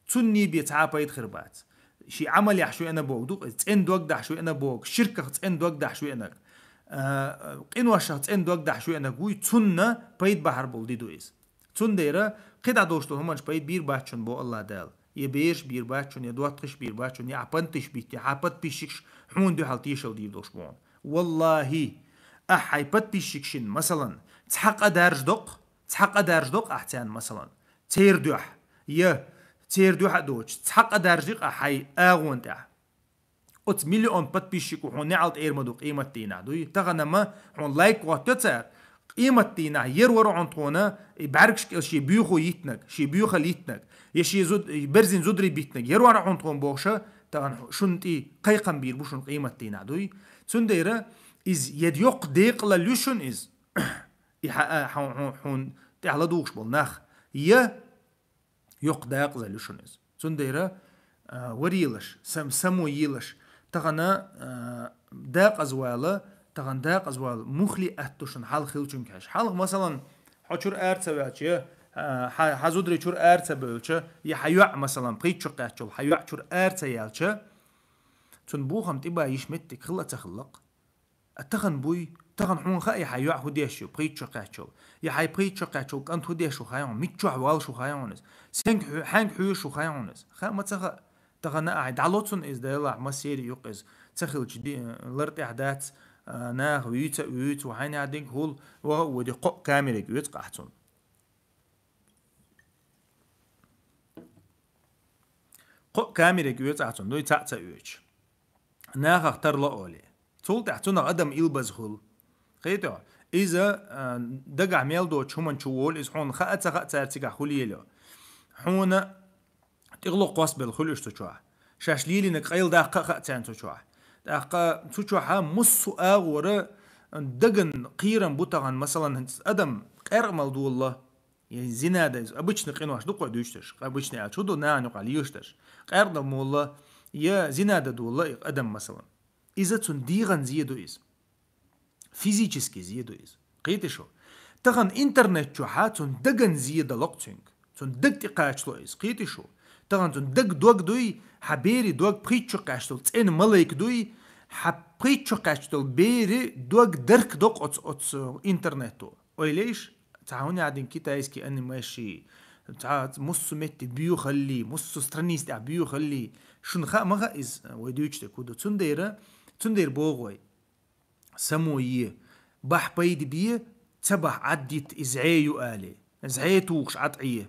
Цунна бен цхьа а пайда хир бац. Шен Ӏамалехь шу веана боху ду-кх иза, цӀена дог дахьаш веана боху, ширках цӀена дог дахьаш веанарг, а, къиношах цӀена дог дахьаш веанарг вуй, цунна пайда бахьар болу де ду иза. Цундела кхидӀа долуш долу хӀуманаш пайда бийр бац шуна боху АллахӀ Дала. Я бераш бийр бац шуна, я доттагӀаш бийр бац шуна, я ахь пантиш битта, я хьан подписчикаш хьуна дуьхьал тешалла дийр долуш боху. Валлахи, ахь хьайн подписчикашна, масалан, цхьа къа даржадо-кх, цхьа къа даржадо-кх ахь царна, масалан, церан дуьхьа, я церан дуьхьа а доцуш, цхьа къа даржадо-кх ахь хьайн агӀонна тӀехь. Оцу миллион подписчико хьуна неӀалт эр ма ду къематдийнахь, дуй? Тахана-м хьуна лайк хӀоттайо цара, къематдийнахь яр вара хьуна тхуна и бӀаьргаш кӀел шен боьхо йитнарг, шен боьхалла йитнарг, я шен зуд-, и берзина зударий битнарг яр вара хьуна тхуна бохуша, тахана шуна тӀе кхайкхам бийр бу шуна къематдийнахь, дуй? Цундела иза я йоккха декъалалла ю шуна иза, и хьа-, а, хьу-, хьу-, хьуна тӀехь ладугӀуш болу нах, я йоккха декъазалла ю шуна иза. Цундела, а, варелаш, сам-, само елаш, тахана, а, декъазвала, тахана декъазвала муххале атта ду шуна хьалха хиллачуьнга хьаьжча. Хьалха, масалан, хьо чуьра ара ца ваьлча, я, а, хьа-, хьан зударий чуьра ара ца бевлча, я хьан йоӀ, масалан, пхийтта шо кхаьчча йолу хьан йоӀ чуьра ара ца яьлча, цунна бохам тӀебан йиш меттиг хилла а ца хилла-кх. А тахана буй, тахана хьуна хаьа, я хьан йоӀ хӀун деш ю, пхийтта шо кхаьчча йолу, я хьайн пхийтта шо кхаьчча йолу кӀант хӀун деш ву хаьа хьуна, миччохь воллуш ву хаьа хьуна иза, сенга хьо-, хьаьнга хьоьжуш ву хаьа хьуна иза. Хаьа ма ца хаьа. Тахана ахь дӀало цунна иза, делахь, массерий юкъа иза ца хилча ди-, лар тӀехь дац, а, наха вуьйцу а вуьйцу, ву хьайна динг хӀул, ваха а воьду, кхоъ камериг оьцу-кх ахь цунна. Кхоъ камериг оьцу ахь цунна, дуй, цхьаъ ца оьцуш. Нахах тарло олий. Цул тӀаьхьа цунах адам илбаза хуьлу. Кхетий хьо? Иза, а, дагахь мел доцучу хӀуманна чу волу иза, хьуна хаа а ца хаьа цара цигахь хӀун лелайо. Хьуна тӀехула кхоссабелла хуьлу уьш цу чохь. Шаьш лелийнарг къайладаккха а хаьа царна цу чохь. ТӀаккха цу чохьа массо а агӀора даган кхерам бу тахана, масалан, хӀинца адам къаьркъа мала долало. Я зина дан, обычный къинош ду-кх вай дуьйцуш дерш, обычный аьлча хӀун ду, нахана юкъахь лелаш дерш. Къаьркъа дан молла, я зина дан долла и адам, масалан. Иза цунна дегӀан зе ду иза. Физически зе ду иза. Кхетий шу? Тахана интернет чохьа цунна даган зе дало-кх цуьнга. Цунна даг тӀекхачало иза. Кхетий шу? Тахана цунна даг дог дуй, хьан берийн дог, пхийтта шо кхаьчча долу цӀена малайк дуй, хьан пхийтта шо кхаьчча долу берийн дог дарк до-кх оцу, оцу интернето. Ойла йиш, цхьа хӀун яа дина китайский анимеши, цхьа массо а метте боьхаллий, массо а страница тӀехь боьхаллий, шуна хаа ма хаьа иза, вай дуьйцуш дерг хӀун ду. Цундела, цундела боху вай: само е, бахь пайда бе, ца бахь Ӏаддита, иза зӀе ю алий. ЗӀе тухуш Ӏад Ӏе.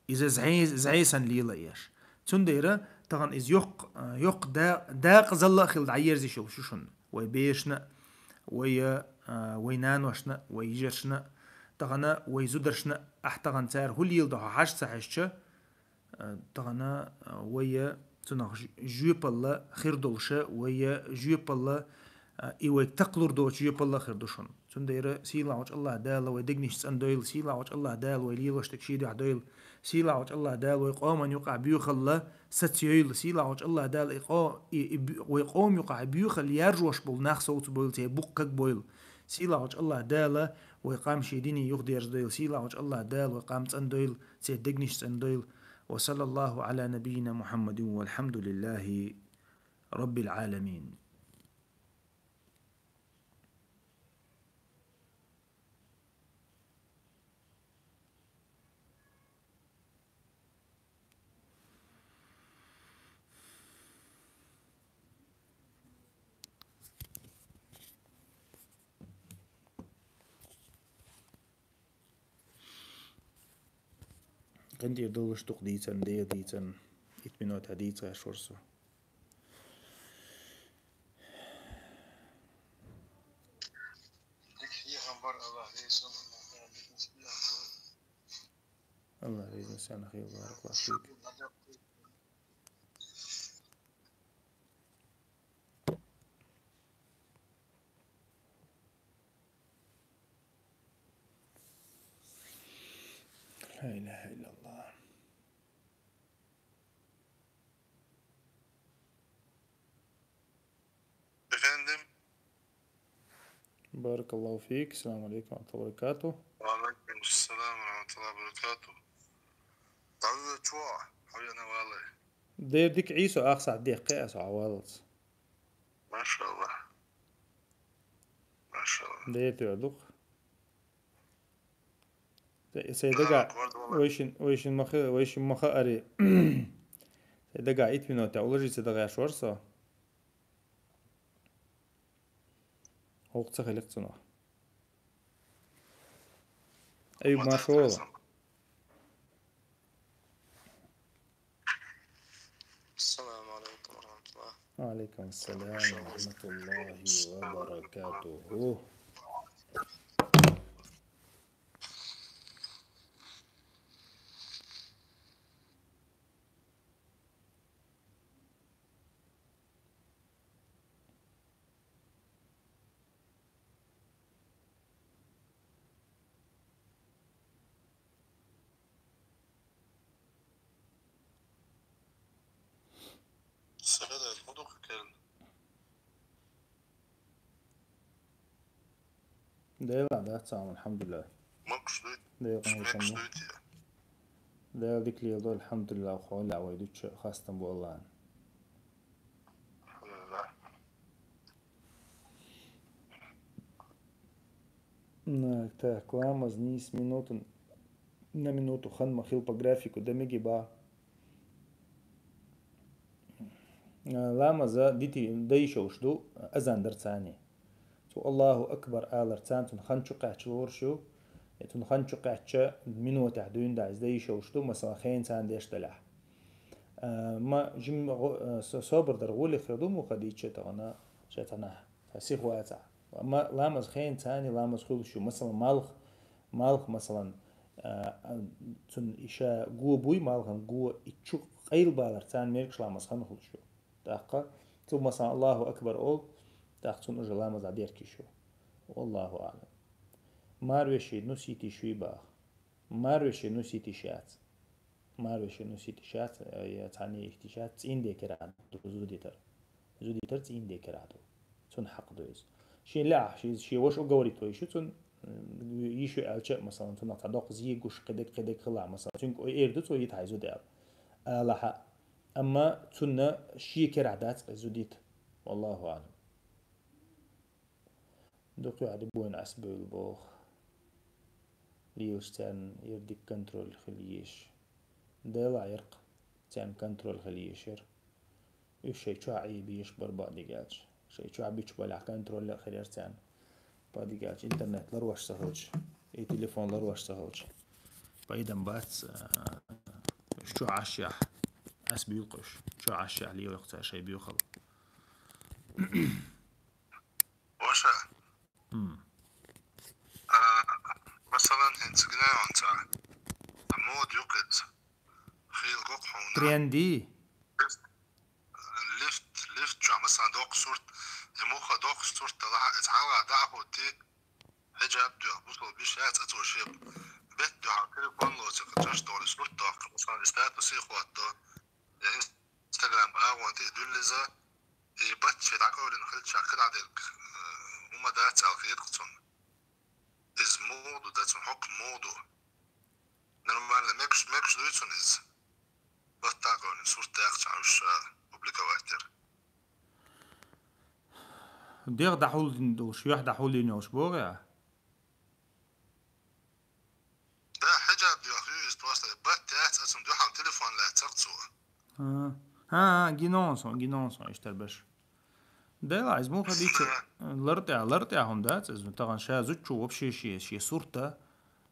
Иза зӀе-, зӀе санна лела еш. Цундела тахана иза йоккха, йоккха да-, декъазалла а хила дӀаерзийш йолуш ю шуна. Вай берашна а, вай, а, вай наношна а, вай йижаршна а, тахана вай зударшна а, ахь тахана цара хӀун леладо хьо хьажа ца хьаьжча, а, тахана, а, вай цунах ж-, жоьпалла хир долуша, вай жоьпалла, а, и вайга такхалур доцу жоьпалла хир ду шуна. Цундела сийлахьчу АллахӀ Дала вай дегнаш цӀандойла, сийлахьчу АллахӀ Дала вай лелош дерг шен дуьхьа дойла, сийлахьчу АллахӀ Дала вай къоман юкъахь боьхалла сацайойла, сийлахьчу АллахӀ Дала и къо-, и, и бу-, вай къоман юкъахь боьхалла яржош болу нах совцабойла, церан букъ кагбойла. Сийлахьчу АллахӀ Дала вай къам шен дине юхадерзадойла, сийлахьчу АллахӀ Дала вай къам цӀандойла, церан дегнаш цӀандойла. وصلى الله على نبينا محمد والحمد لله رب العالمين. Кхин тӀера долуш дукха дийцарна, дера дийцарна, итт минута дийца гӀерташ вара со. الله يجزاك خير، بارك الله فيك. لا إله إلا الله. Efendim? بارك الله فيك. السلام عليكم ورحمة الله وبركاته. وعليكم السلام ورحمة الله وبركاته. Дала чу, хьо яна валай. Дер дика Ӏийсо ах сахь дехке аса хьо валлалц. ما شاء الله. ما شاء الله. Дер тӀе дух. Се дага, вайшин, вайшин маха, вайшин маха ари. Се дага ит минута уложиться дагӀаш вар со. Хьох ца хилик цунах. Аюб, маршо. السلام عليكم ورحمة الله. وعليكم السلام ورحمة الله وبركاته. Сагадат, худук келн. Дела, да, цаам, алхьамдулиллах. Макш дуй? Дела, макш дуй ти? Дела, дик лел до, алхьамдулиллах, хо ла вай дуча хастам болан. الحمد لله. Так, так, ламаз нийса минуту, на минуту хан ма хил по графику, да меги ба. Ламаза дити дайшалш ду, азан дар цани. Цу Аллаху акбар алар цан цун хан чу кхачча лоршу, цун хан чу кхачча минутах дуйн да из дайшалш ду, масала, хен цан деш далях. Ма жим собар дар гули хир ду, муха дича тагана, шатана. Сих ваца. Ма ламаз хен цани ламаз хулшу. Масалан, малх, малх, масалан, цун иша гуо буй, малхан гуо иччу къайл балар цан меркш ламаз хан хулшу. Тахка, цу, масалан, Аллаху акбар ол, тах цун уже ламаз а деркишу. Аллаху алам. Марвеши, ну, сити шуй бах. Марвеши, ну, сити шац. Марвеши, ну, сити шац, я цани ихти шац, цин декера ду, зудитар. Зудитар цин декера ду. Цун хьакъ ду из. Ши ля, ши, ши вош уговорить вай шу цун, м, иши алча, масалан, цун ата док зи гуш кедек, кедек хила, масалан, цун ой эрду цо ит хай зуди ал. Аллаха. Амма цунна ши кера дац зудит. Валлаху алам. Дукхи ади буйн ас буйл бох. Лилш цен ердик контроль хил еш. Дела ерк цен контроль хил ешер. Уж шей чуа ай биш бар ба дигалч. Шей чуа бич баля контроль хирер цен. Ба дигалч интернет лар ваш сахалч. И телефон лар ваш сахалч. Пайдан бац, а, уж чуа ашях. Ас буйл куш. Чуа ашях ли вакца шей буйхал. Ваша. М. А, масалан, хин цигна онца. А мод юкъиц. Хил гук хуна. Тренди. Лифт, лифт чуа, масалан, док сурт. Эмуха док сурт талаха, эц халга да хути. Хиджаб дюх, бусул биш, яц ацу шиб. Бет дюха, телефон лоци, качаш доли сурт док. Масалан, статус и хват до. Я Инстаграм агъонти дуллиза. И бачча дакъавлин хилча кададерг, э, ума дац алхиет куцун. Из моду дац, хок моду. Нормально, мекш, мекш дуйцун из. Баттагъавлин сурт дякча уж, э, публиковать дер. Дегъ дахулдин душ, юх дахулдин уш богъя? Да, хиджаб дюх, юис просто бат яц, ацун дюхал телефон ла цакцу. А, а, гинонсон, гинонсон, иштар беш. Дела, из муха дича, лартя, лартя хун дац, из таган ша зуччу вообще ши, ши сурта,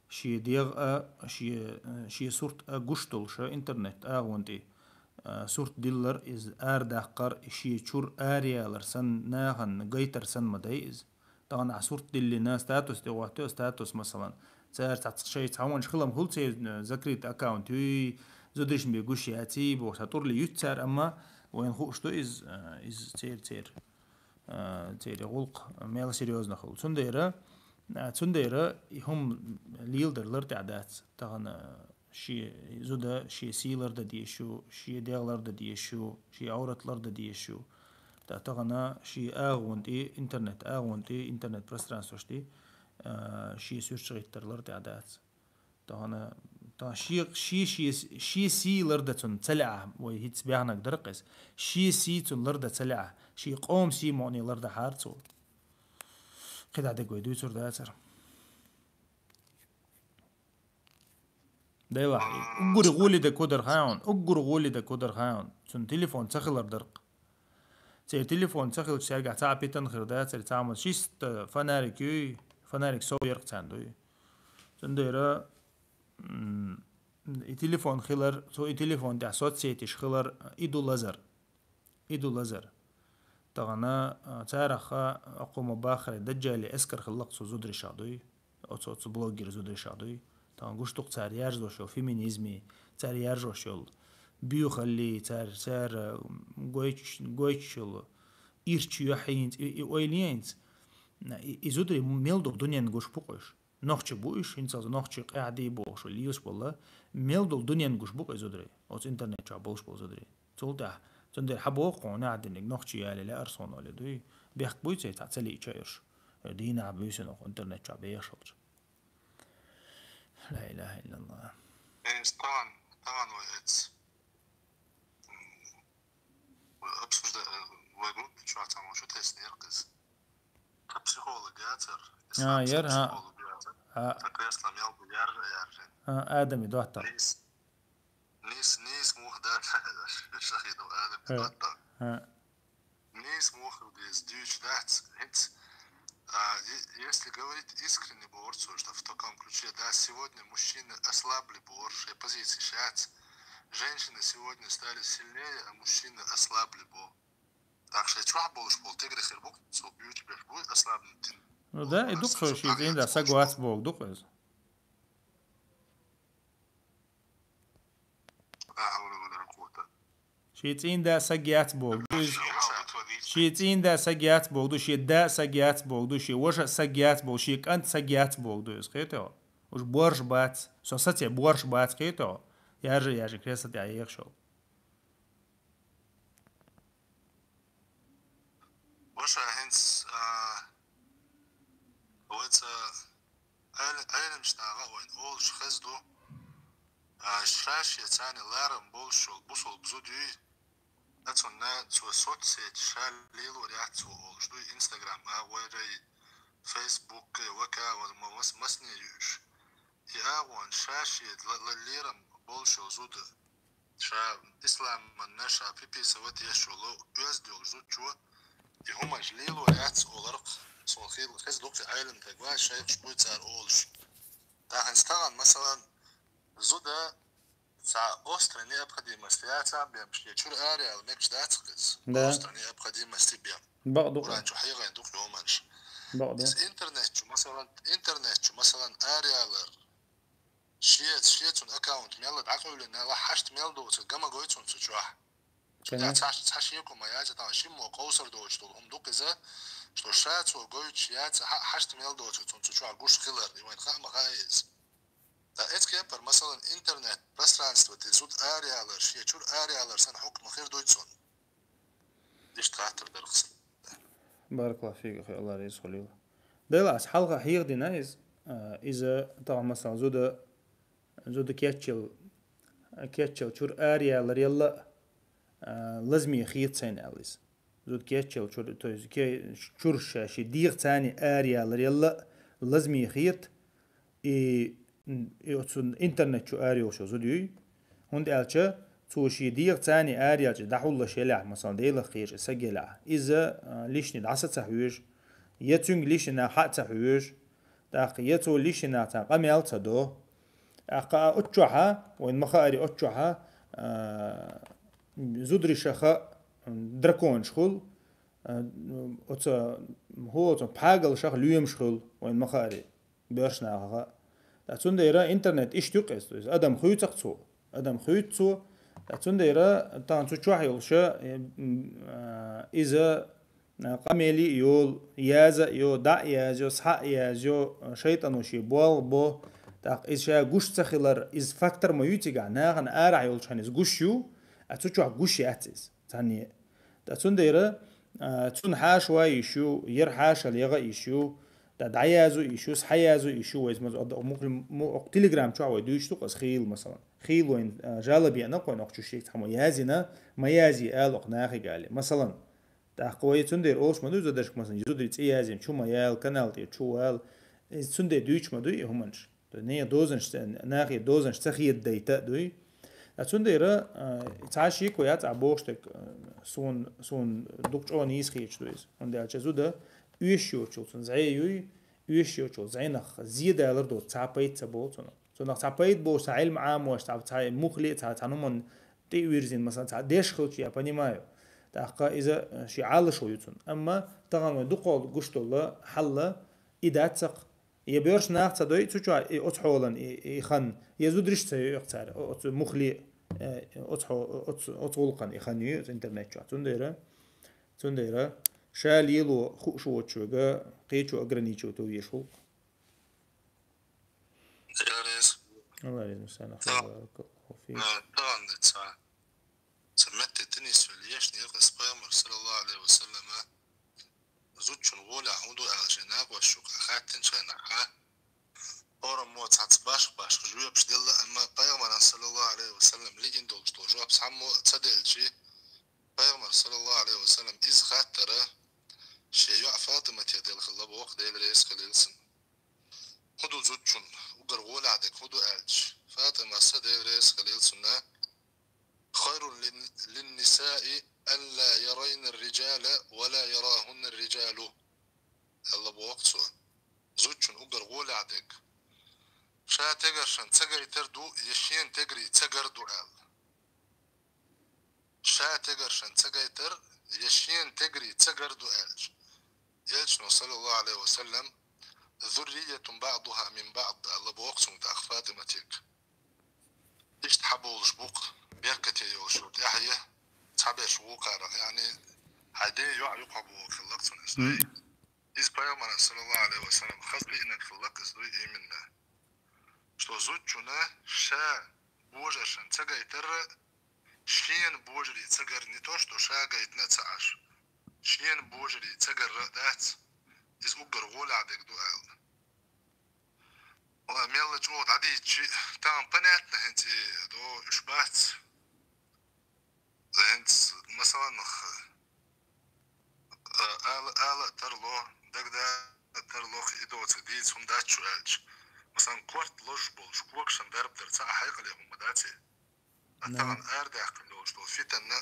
ши дегъ а, ши, ши сурт а гуштул ша интернет а гонти. а, сурт диллар, из арадаккхар, шен чура араялар санна, нахана гайтар санна ма дай из. Тахан а сурт диллина, статус тӀе гӀоттайо, статус, масалан, цар цхьацца шоай цхьа вонаш хилам хул цер, э, закрыт аккаунт юй, зударашна бе гуш яций, боху, цхьа тӀурле юьту цар, амма вайна хууш ду из, э, из цер, цер, э, церан гӀуллакх мел серьёзно хул. Цундела, э, цундела и хӀума леладар лар тӀехь дац. Тахан, э, шен зуда, шен сий лардан дезаш ю, шен дегӀ лардан дезаш ю, шен Ӏоврат лардан дезаш ю. ТӀаккха тахана шен агӀон тӀе, интернет агӀон тӀе, интернет пространстваш тӀе, а, шен суьрташ гӀиттар лар тӀехь дац. Тахана, тахана шен, шен, шен, шен сий лардан цунна ца лаьа, вай хӀинца баьхнарг дара-кх из. Шен сий цунна лардан ца лаьа, шен къоман сий мукъане лардахьара цо. КхидӀа дерг вай дуьйцур дацара. Делахь, уггар гӀоли дерг хӀун дара хаьий хьуна, уггар гӀоли дерг хӀун дара хаьий хьуна. Цуьнан телефон ца хилар дара-кх. Церан телефон ца хилча, цаьргахь цхьа а питана хир дацара, цхьа а ма, чисто фонарик юй, фонарик сов яра-кх царна, дуй. Цундела, м, и телефон хилар, цо и телефон тӀехь соцсетеш хилар, и ду лазар. И ду лазар. Тахана, а, царах а, кху ма баххара, даджалий эскар хилла-кх цу зударашах, дуй. Оцу, оцу блогер зударашах, дуй. Тахана гуш ду-кх цара яржош йолу феминизми, цара яржош йолу буьйхалли, цара, цара, м, гойтуш, гойтуш йолу ирча юьхь хӀинца, и, и ойла ен хӀинца. И, и зударий мел дукха дуьненна гуш бу-кх уьш. Нохчий бу уьш, хӀинца нохчий къаьхьа дий бохуш, лелаш болу, мел долу дуьненна гуш бу-кх и зударий, оцу интернет чохь болуш болу зударий. Цул тӀаьхьа, цундела хьан боху хьуна, ахь диниг нохчий яле лаьара суна олий, дуй? Бехк буй церан цхьа ца лиъча уьш? Э, дийнахь буьйсанна оха интернет чохь бехаш хилча. Ла илаха иллаллах. Э, стан, стан вай эц. М, обсужда-, вай группа чохь цхьа ма шу тесна яра-кх иза. Ткъа психолог яцара? А, ислам яра, а. Психолог яцара? А. Ткъа кресло мел бу яржа, яржа. А, Адами доттагӀа. Нийса, нийса, нийса муха дац, Шахидов Адами доттагӀа. А. Нийса муха деза, дуьйцуш дац, хӀинца, а, е-, если говорить искренне, боху цо, что в таком ключе, да, сегодня мужчины ослабли, боху, шайн позиции шаьц. Женщины сегодня стали сильнее, а мужчины ослабли, боху. Так что чохь болуш болу тигри хир бу, цо буьйцуш беш бу, ослабнутин. Ну да, и ду-кх со шен цӀийнда саг вац боху, ду-кх иза. Шен цӀийнда саг яц боху ду иза. Шен цӀийнда саг яц боху ду, шен да саг яц боху ду, шен ваша саг яц боху, шен кӀант саг яц боху ду иза, кхетий хьо? Уьш борш бац, со сацо борш бац, кхетий хьо? Яржа, яржа, кресло тӀехь ехаш йолу. Ваша, хӀинца, а, вайца Ӏел-, Ӏеламчу наха вайна олуш хеза ду, а, ша-шеца ларам болуш йолу бусалба зуда юй, цунна цо соцсеташ ша лелор яц цо олуш дуй, Instagram а, вайрай, Facebook а, ВК а, ван ма-, мас-, масане ю уьш. И агӀон ша-шеца ла-, ла-, лерам болуш йолу зуда. Ша исламанна ша приписывать еш йолу оьзда йолу зудчо, и хӀуманаш лело яц оларх, суна хила хеза ду-кх Ӏеламнаг вац, шайхаш буй цара олуш. Тахана стагана, масалан, зуда цхьа острая необходимость яцахь бен, шен чуьра араяла мегаш дац-кх иза. Да. Острая необходимость бен. Бакъ ду-кх. Къуръан чу хьехийна ду-кх хӀуманаш. Бакъ ду. Иза интернет чу, масалан, интернет чу, масалан, араялар. Шен, шен цуьнан аккаунт мелла дӀакъевлина, ла хьашт мел доцург гама гой цунна цу чохь. Цу тӀехь цхьа, цхьа шеко ма яц, тахана шиммо къовсар доцуш долу хӀума ду-кх иза, что ша цо гойтуш яц, хьа-, хьашт мел доцург цунна цу чохь гуш хилар, и вайна хаа ма хаьа иза. Ткъа эцу кепара, масалан, интернет пространство тӀе зуда араялар, шен чуьра араялар санна хьукма хир дуй цунна? Иштта хаттар дара-кх сан. Баракаллаху фика, хи Аллах реза хуьлийла. Дела ас хьалха хьеха дина иза, а, иза тахана, масалан, зуда, зуда кечъял, кечъял чуьра араялар ялла, а, лазаме хета сайна аьлла иза. Зуда кечъял чуьра, то есть ке-, чуьра ша шен дегӀаца араялар ялла лазаме хета, и, и оцу интернет чу арайолуш йолу зуда юй. ХӀунда аьлча цо шен дегӀаца араялча дӀахьуллаш елахь, масалан, Делах кхераш саг елахь, иза, а, лишний дӀаса ца хьоьжу, я цуьнга лишний нах хьа а ца хьоьжу, тӀаккха я цо лишний нахаца къамел ца до. ТӀаккха а оццу чохьа, вайна ма хаари оццу чохьа, а, зударашха драконаш хуьлу, а, оцу, хӀу оцу пхьагалшха лоьмаш хуьлу, вайн ма хаара, боьрша нахаха. Ткъа цундела интернет иштта юкъа эцу, то есть адам хуьйцу-кх цо, адам хуьйцу цо. Ткъа цундела тахана цу чохь йолуша, э, м, а, иза, а, къамеле а йолу, яза а йо, дӀа а язйо, схьа а язйо, шайтӀано шен болх бо. ТӀаккха иза ша гуш ца хилар, иза фактор ма ю цигахь, нахана арахь йолчу хьан иза гуш ю, а цу чохь гуш яц иза, цхьанне. Ткъа цундела, а, цунна хьаша ван йиш ю, яра хьаша леха йиш ю, ткъа дӀаязо йиш ю, схьаязо йиш ю, вайца маза, мухли-, му-, окху Telegram чохь вай дуьйцуш ду-кх аса хийла, масалан. Хийла вайн, а, жалоба еана-кх вайн окху чу шега цхьаммо язйина, ма язъе ала окху нахе гали. Масалан, тӀаккха вай цундела олуш ма дуй зударшка, масалан, зударий цӀе язйина, чу ма яла, канал тӀера чу вала. Иза цундела дуьйцуш ма дуй и хӀуманаш. То есть нехан дозанаш ца, нахе дозанаш ца хедадайта а дуй. Ткъа цундела, а, цхьа шеко яц ахь бохуш дерг, а, суна, суна дукха чӀогӀа нийса хеташ ду иза. ХӀунда аьлча зуда оьшуш йоцчул цунна зӀе юй, оьшуш йоцчул зӀенах зе далар доцу цхьа пайда ца болу цунах. Цунах цхьа пайда болуш, цхьа Ӏилма Ӏамош, цхьа, цхьа мухле, цхьа, цхьа хӀуманна тӀе а вирзина, масалан, цхьа деш хилча я, понимаю. ТӀаккха иза, э, шен Ӏалашо ю цунна. Амма тахана вай дукхахьолу гуш долу хьал и дац-кх. Я боьрша нах ца дой цу чохь и оцу хьолан и, и хан, я зударш ца йойу-кх цара о-, оцу мухле, э, оцу хьо-, оцу, оцу гӀуллакхан и хан ю оцу интернет чохь. Цундела, цундела ша лело хууш воцучуьнга кхечо ограничивать ван везаш ву-кх. Аллах реза. Аллах реза, Мусана. Баракаллаху фик. Э, тахана ца, ца метте теннис вели ешна яхас пайхамар, саллаллаху алейхи ва саллама, зудчун гӀолехь хӀун ду аьлла шен накъош шу хаттинчу хенахь, хӀораммо цхьацца башха-башха жоьпаш делла, амма пайхамаран, саллаллаху алейхи ва саллам, лиъна долуш долу жоп цхьаммо а ца делчи, пайхамар, саллаллаху алейхи ва саллам, иза хаттара шен йоӀ Фатимате делла хилла боху, Дела реза хилийла цунна. ХӀун ду зудчун уггар гӀолехь дерг хӀун ду аьлча, Фатимас, Дела реза хилийла цунна, خير لل-، للنساء أن لا يرين الرجال ولا يراهن الرجال. Аьлла боху цо. Зудчун уггар гӀолехь дерг ша тегаршан ца гайтар ду, я шена тегарий ца гар ду аьлла. Ша тегаршан ца гайтар, я шена тегарий ца гар ду аьлча. Элчано, саллаллаху алейхи ва саллам, ذرية بعضها من بعض аьлла боху цунга тӀаккха Фатиматега. Иштта хьаболуш бу-кх беркате йолуш йолу тӀаьхье цхьаберш вукхарах, яъни хьайн ден йоӀ юкъахь боху хилла-кх цунна иза. Иза пайхамаран, саллаллаху алейхи ва саллам, хаза лиънарг хилла-кх иза дуй именно. Что зудчунна ша божаршан ца гайтарра, шена божарий ца гар не то, что ша гайтина а ца Ӏаш. Шена божарий ца гарра а дац, иза уггар гӀолехь дерг ду аьлла. Валла, мелла чӀогӀа дӀадийцчи, тахана понятно хӀинца и до уьш бац. ХӀинца, масалан, х-, а, ала, ала а тарло, дагда а тарло, и доцург дийца хӀума дац шу аьлча. Масалан, корта лозуш болуш, когашан дарба дар ца а хьекъале хӀума дац и. А тахана арадаьккхина долуш долу фитанна,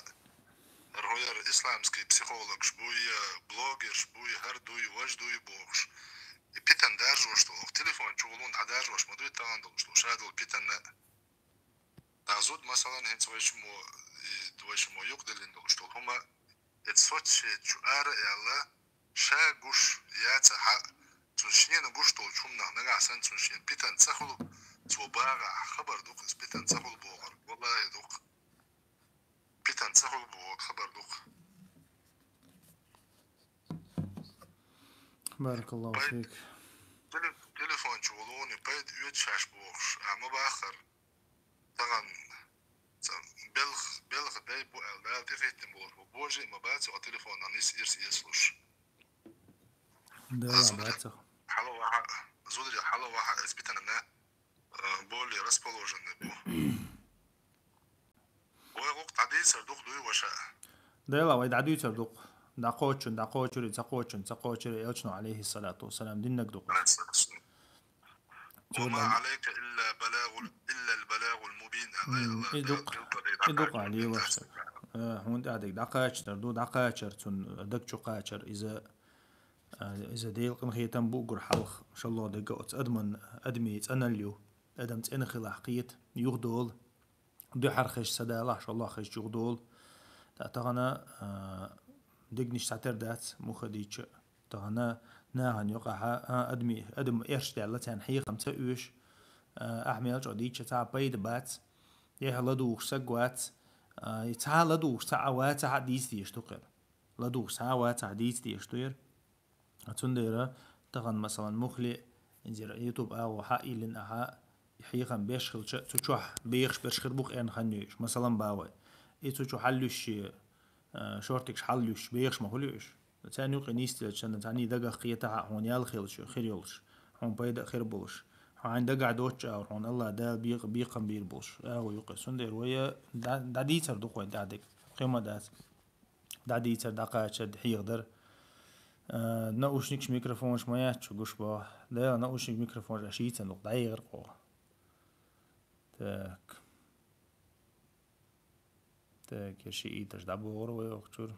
хӀара хӀо яра исламский психологаш буй, я блогерш буй, хӀара дуй, важа дуй бохуш. И питан даржош долу, оха телефон чу гӀуллун дӀадаржош ма дуй тахана долуш долу, ша долу питанна. А зуда, масалан, хӀинца вай шиммо, и вай шиммо юкъадиллина долуш долу хӀума, эца соцсеть чу ара а яьлла, ша гуш яц а хьа, цунна шена гуш долчу хӀуманах нагахь санна цунна шена питан ца хуьлу, цо багӀахь, хабар ду-кх иза, питан ца хуьлу бохург, валлахӀи ду-кх. Питан ца хуьлу бохург хабар ду-кх. Баракаллаху фик. Теле-, телефон чу волуни пайда оьцу шаьш бохуш, а ма баххара. Тахана ца белх-, белхан дай бу аьлла, Дала тӀехӀиттина болуш бу. Божий ма бац оха телефонах нис ирс эцалуш. Дала бац оха. Хьала ваха, зударий хьала ваха, эца питанна, а, более расположенный бу. Вай гӀуллакх дӀадийцар ду-кх дуй, ваша? Дела, вай дӀадуьйцар ду-кх. ДӀакхочун, дӀакхочури, ца кхочун, ца кхочури, элчано, алейхиссалату вассалам, диннаг ду-кх. Ва ма алейка илла балагул, иллал балагул мубин, аьлла. М, Аллах и ду-кх, Дала, и ду-кх, Али, ваша. Э, хӀунда аьлча дӀакхачар ду, дӀакхачар, цунна даг чу кхачар, иза, э, иза Делан къинхетам бу уггар хьалха, шалло дерг оцу адаман, адамийн цӀаналла ю, адам цӀена хилахь кхета, юхадолу. Дуьхьара хезча ца далахь, шолгӀа хезча юхадолу. ТӀа тахана, а, дегнаш цхьатера дац, муха дийча. Тахана нахана юкъахьа, а, адми, адам эрш даьлла, царна хьехам ца уьш, а, ахьа мел чӀо дийча, цхьа пайда бац, яхьа ладугӀуш саг вац, а, и цхьа ладугӀуш цхьа а вац, цхьа а дийца деш ду кхер. ЛадугӀуш цхьа а вац, цхьа дийца деш ду яр. А цундела тахан, масалан, мухли, инзира YouTube агӀо хьаиллин ахьа, хьехам беш хилча, цу чохь бехаш берш хир бу кхерна хан йоьш, масалан, бавай. И цу чу хьаллуьш, э, шортикаш хьаллуьш, бехаш ма хуьлуьш. Царна юкъе нисделча, царна дагах кхетахьа, хьуна ял хилча, хир йолуш, хьуна пайда а хир болуш. Хьуна дагахь доцча, хьуна Аллах Дала бекъ-, бекхам бийр болуш. АгӀо юкъе. Цундела вая да-, дӀадийцар ду кхой дӀадиг. Кхема дац. ДӀадийцар, дӀакхачар, хьехадар. А, наушникаш, микрофонаш ма яц шу гуш боху. Дела, наушник, микрофонаш аш йийцан дукъ, дӀаехар кхо. Так. Так, я ши иташ дӀабогӀур вай охчур.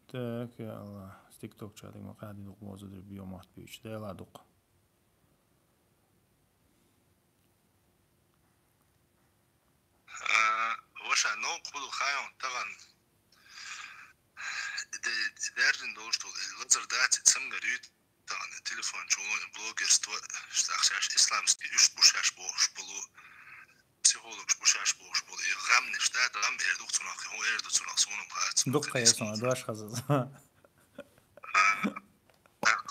Так, я Аллах, с тикток чатик ма кхади дукъ бозу дир био махт бийч. Дела дукъ. А, ваша, ну, кхуду хайон таган. Де, дерзин долуш тул, лазар даци цамгар юйт, таган телефон чулун блогерство, шахшаш исламский уьш бушаш бохуш болу, психологш бушаш бохуш болу, и гамниш да, гам эр дух цунах, ху эр ду цунах, сунам хац. Дукха ясна, дош хаза. А, так.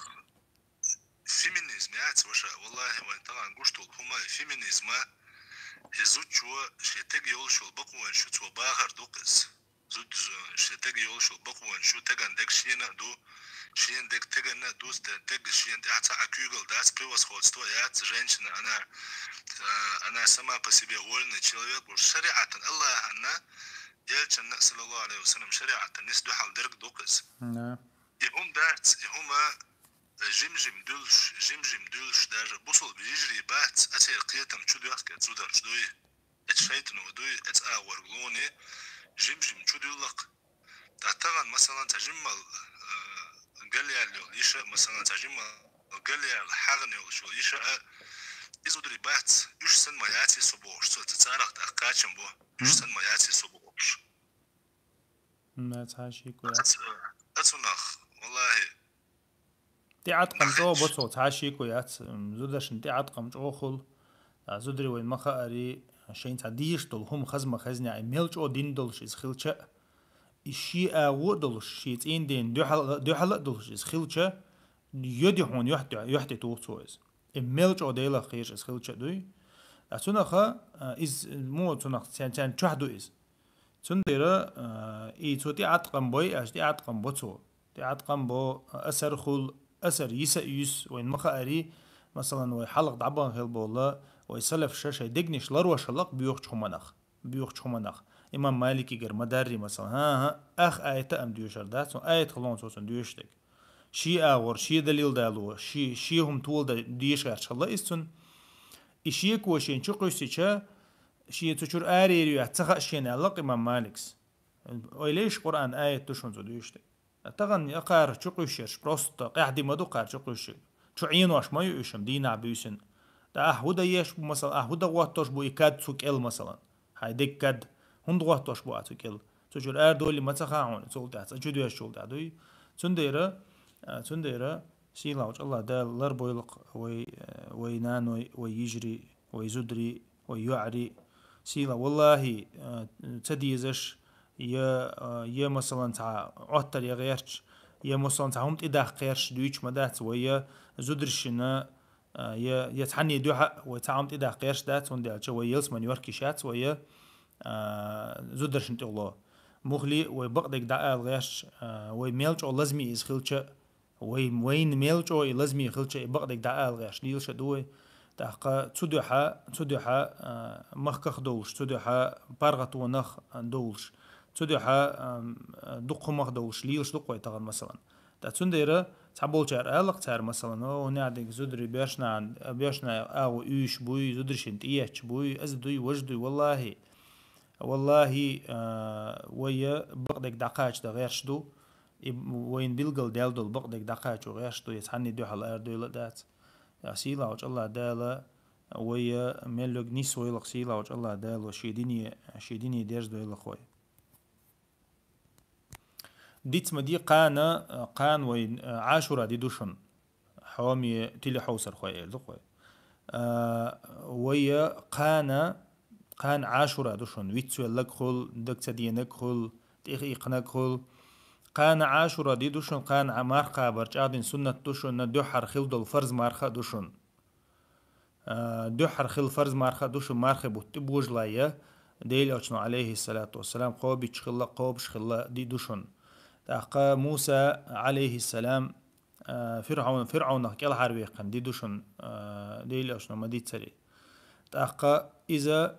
Феминизм яц, ваша, валлахи, вайн таган гуштул хӀума феминизма, и зудчо ши тег йолшул бакъван шу цо бахар дукъис. Зуд-, зу-, ши тег йолшул бакъван шу теган дег шена ду, шен дег теганна ду, те-, тег шен тӀехь ца а куьйгал дац, превосходство яц, женщина, она, а, она сама по себе вольный человек, уж шариатан, Аллаханна, Элчанна, саллаллаху алейхи ва саллям, шариатан, нис дуьхьал дерг дукъис. Да. И хӀума дац, и хӀума жим-жим дуьллуш, жим-жим дуьллуш, даже бусулба йижарий бац, ацеран кхетам чу доьхкар зударш дуй, эца шайтано дуй, эца агӀорг луни, жим-жим чу дуьллакх. Ткъа таган, масалан, цхьа жиммал, э, галъял йолу йиша, масалан, цхьа жиммал галъял хьагӀна йолуш йолу йиша, а, и зударий бац, уьш сан ма яций со бохуш, со ца царах тӀаккха кхачам бо, уьш сан ма яций со бохуш. М, цхьа шико яц. Ац-, ацунах, валлахи. ТӀеӀаткъам чӀогӀа бо цо, цхьа шико яц. М, зударшна тӀеӀаткъам чӀогӀа хуьлу. А зударий вайн ма хаари, шайн цхьа дийш долу хӀума хаза ма хезна, и мел чӀогӀа дин долуш иза хилча а, и шен агӀо а долуш, шен цӀийнден дуьхьал-, дуьхьал а долуш иза хилча, йоди хьуна юьхь-, юьхь тӀе туху цо иза. И мел чӀогӀа Делах кхераш иза хилча а дуй. А цунаха, а, иза, мо цунах цен-, цен чохь ду иза. Цундела, а, и цо тӀеӀаткъам бой, аша тӀеӀаткъам бо цо. ТӀеӀаткъам бо, а, асар хул, асар йиса а юьс, вайн ма хаари, масалан, вай хьалха дӀабан хила болла, вай салафша шайн дегнаш ларошаллакх боьхачу хӀуманах, боьхачу хӀуманах. Имам Маликигара ма дарри, масалан, хӀан-хӀа, ах аята ам доьшар дац, цунна аят халон цо цунна доьшург. Ши агӀор, ши далил дало, ши, ши хӀума тола да-, деша гӀерташ хилла иза цунна. И шеко шен чу кхуьссича, шен цу чуьра арайийр ю аьлла ца хаьа шена аьлла имам Маликс. Ойла еш, Къуръан аят ду шуна цо дуьйцуш дерг. Тахана я кхара чу кхуьссуш ерш, просто къаьхьа ди ма ду кхара чу кхуьссуш. Чу Ӏенош ма ю уьш-м дийнахь буьйсина. ТӀа ахь хӀун дан еш бу, масала, ахь хӀун дан гӀоттош бу и кад цу кӀел, масалан? Хьайн дегга кад хӀунда гӀоттош бу ахь цу кӀел? Цу чуьра арадолий ма ца хаьа хьуна, цул тӀаьхьа цӀа чу доьшучул тӀаьхьа дуй. Цундела, а, цундела, сийлахьчу Аллах Дала ларбойла-кх вай, э, вай наной, вай йижарий, вай зударий, вай йоӀарий. Сийла, валлахӀи, э, ца дезаш, я, э, я, масалан, цхьа Ӏоттар я гӀерташ, я, масалан, цхьа хӀума тӀедаккха гӀерташ дуьйцуш ма дац вай, я зударшна, э, я, я цхьанне дуьхьа вай цхьа хӀума тӀедаккха гӀерташ дац, хӀунда аьлча вай ялсамани йохкийш яц вай, я, э, зударшна тӀехула. Мухли вай бакъдерг дӀаала гӀерташ, э, вай мел чӀогӀа лазаме иза хилча, вай, вайна мел чӀогӀа и лазаме хилча, и бакъдерг дӀаала гӀерташ лелаш а ду вай. ТӀаккха цу дуьхьа, цу дуьхьа, а, махках а довлуш, цу дуьхьа паргӀатонах а довлуш, цу дуьхьа, а, дукха хӀумах а довлуш лелаш ду-кх вай тахана, масалан. ТӀа цундела цхьаболчара ала-кх цара, масалан, о, хӀунда аьлча дерг зударий боьршнахьан, боьршнахьан агӀо уьйш буй, зударшна тӀеетташ буй, аза дуй, важа дуй, валлахӀи. ВаллахӀи, а, вай бакъдерг дӀакхача дан гӀерташ ду, и вайна билггал даьлла долу бакъдерг дӀакхачо гӀерташ ду, я цхьанне дуьхьал арадойла а дац. Я сийлахьчу Аллах Дала Вай мел йоаг нийсвойла-кх сийлахьчу АллахӀ Дала, шен дине, шен дине дерзадойла-кх вай. Диц ма дий кхана, кхана вай Ӏашура ди ду шуна. Хьоме телехьовсархой эр ду-кх вай. А, вай кхана, кхана Ӏашура ду шуна. Вицвелларг хуьлу, даг ца денарг хуьлу, тӀехъийкхинарг хуьлу. Кхана Ӏашура ди ду шуна, кхана Ӏа марха кхабар чӀагӀдина суннат ду шуна, дуьххьара хила долу фарз марха а ду шуна. А, дуьххьара хила фарз марха а ду шуна, мархи бутт тӀе божале, Делан Элчано, Ӏалайхиссалату вассалам, кхобуьйтуш хилла, кхобуш хилла ди ду шуна. ТӀаккха Муса, Ӏалайхиссалам, а, Фиръаун-, Фиръаунах кӀелхьарваьккхина ди ду шуна, а, Делан Элчано ма-дийццара. ТӀаккха иза,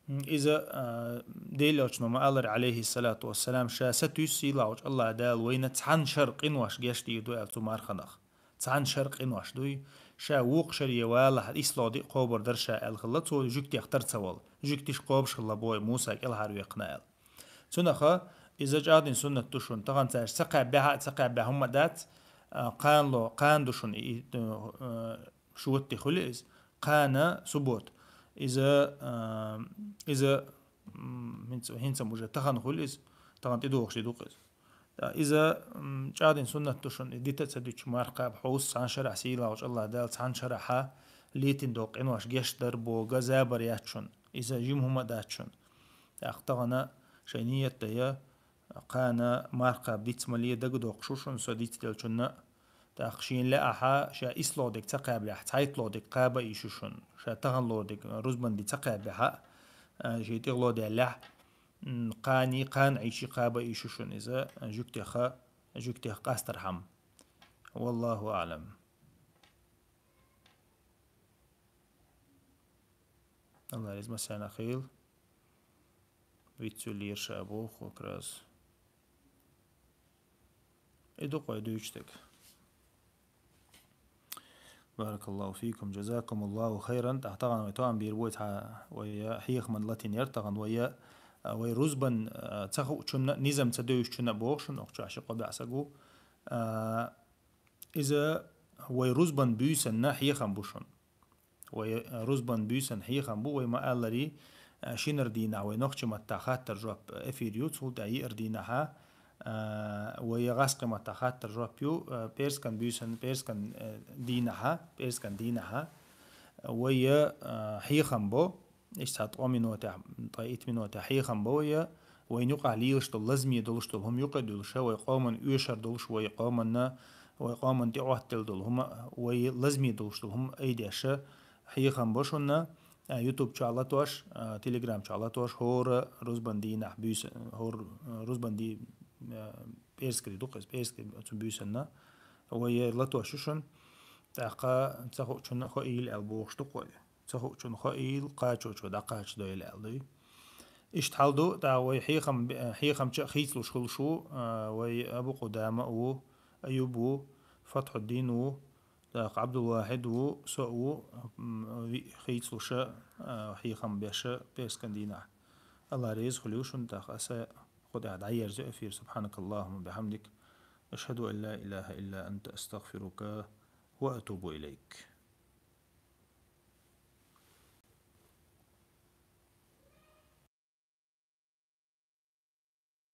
иза, а, Делан Элчано ма-аллара, Ӏалайхиссалату вассалам, ша сатуьйсу сийлахьчу АллахӀ Дала вайна цхьана шарахь къинош геч дийр ду аьлла цу марханах. Цхьана шарахь къинош дуй, ша вукху шарахь вала ислогӀа ди кхобур дара ша аьлла хилла, цо жуьгтех тара ца вала. Жуьгтий кхобуш хилла боху Муса кӀелхьарваьккхина аьлла. Цунах иза чӀагӀдина суннат ду шуна, тахана цаьрша ца кхаьббехьа а, ца кхаьббехьа хӀумма а дац, а, кхана ло-, кхана ду шуна и, и, а, шота де хуьлу иза, кхана суббота. Иза, а, иза, м, хӀинца, хӀинца уже тахана хуьлу иза, тахана тӀедогӀуш ди ду-кх иза. ТӀаккха иза, м, чӀагӀдина суннат ду шуна, и дита а ца дуьтуш марха кхаба хьовса, цхьана шарахь сийлахьчу АллахӀ Дала, цхьана шарахь летийна долу къинош геч дар боху, забар яц шуна, иза жима хӀума а дац шуна. ТӀаккха тахана шайн ният а дан, кхана марха кхаба диц ма ле, дагадоккхуш ву шуна со дицделлачунна а. ТӀаккха шена лаахь, ша ислогӀа дерг ца кхаьбехь, цхьайтталгӀа дерг кхаба а йиш ю шуна. Ша тахана логӀа дерг, рузбан ди ца кхаьбехь а, а, шен тӀехло даьллехь, м, кхана, кхана Ӏийча кхаба а йиш ю шуна иза, жуьгтех, жуьгтех къастархьама. Валлаху аӀлам. АллахӀ реза массарна а хуьлда. Вицвеллера ша боху как раз. И ду-кх вай дуьйцуш дерг. Баракаллаху фикум, джазакумуллаху хайран. ТӀаккха тахана вай тоам бийр бу, цхьа вай хьехаман латийнера тахана вай, а, вай рузбан, а, ца хуучунна, низам ца девзачунна боху шуна, охча ши-кхо бӀе саг ву. А, иза вай рузбан буьйсанна хьехам бу шуна. Вай, э, рузбан буьйсан хьехам бу, вай ма-аллара, э, шинара дийнахь вай нохчийн маттахь хаттар-жоп эфир ю, цул тӀаьхьа йиъара дийнахьа, э, вай гӀаскхи маттахь хаттар-жоп ю, э, пӀераскан буьйсан, пӀераскан, э, дийнахьа, пӀераскан дийнахьа. Вай, э, хьехам бо, иштта цхьа ткъо минотехь, ткъе итт минотехь хьехам бо вай, вайна юкъахь лелаш долу, лазаме долуш долу хӀума юкъа а дуьллуша, вай къоман оьшар долуш, вай къоманна, вай къоман тӀеӀоттаделла долу хӀума, вай лазаме долуш долу хӀума айдеша, хьехам бо шуна, а, YouTube чохь латош, а, Telegram чохь латош, хӀора рузбан дийнахь буьйса-, хӀора, а, рузбан ди-, а, пӀераскан ди ду-кх иза, пӀераскан оцу буьйсанна, вай латош ю шуна, тӀаккха ца хуучунна хоийла аьлла бохуш ду-кх вай. Ца хуучунна хоийла, кхачочо дӀакхачадойла аьлла дуй. Иштта хьал ду, тӀаккха вай хьехам, хьехамча а хийцалуш хуьлуш ву, а, вай Абу Къудама а ву, Аюб ву, Фатхьуддин ву, тӀаккха Ӏабдулвахьид ву, со а ву, м, виъ хийцалуша, а, хьехам беша пӀераскан дийнахь. АллахӀ реза хуьлийла шуна, тӀаккха аса кху тӀехь дӀаерзайо эфир. Субхьанакаллахумма бихьамдик. Ашхьаду ан ла илаха илла анта, астагъфирука ва атубу илайк.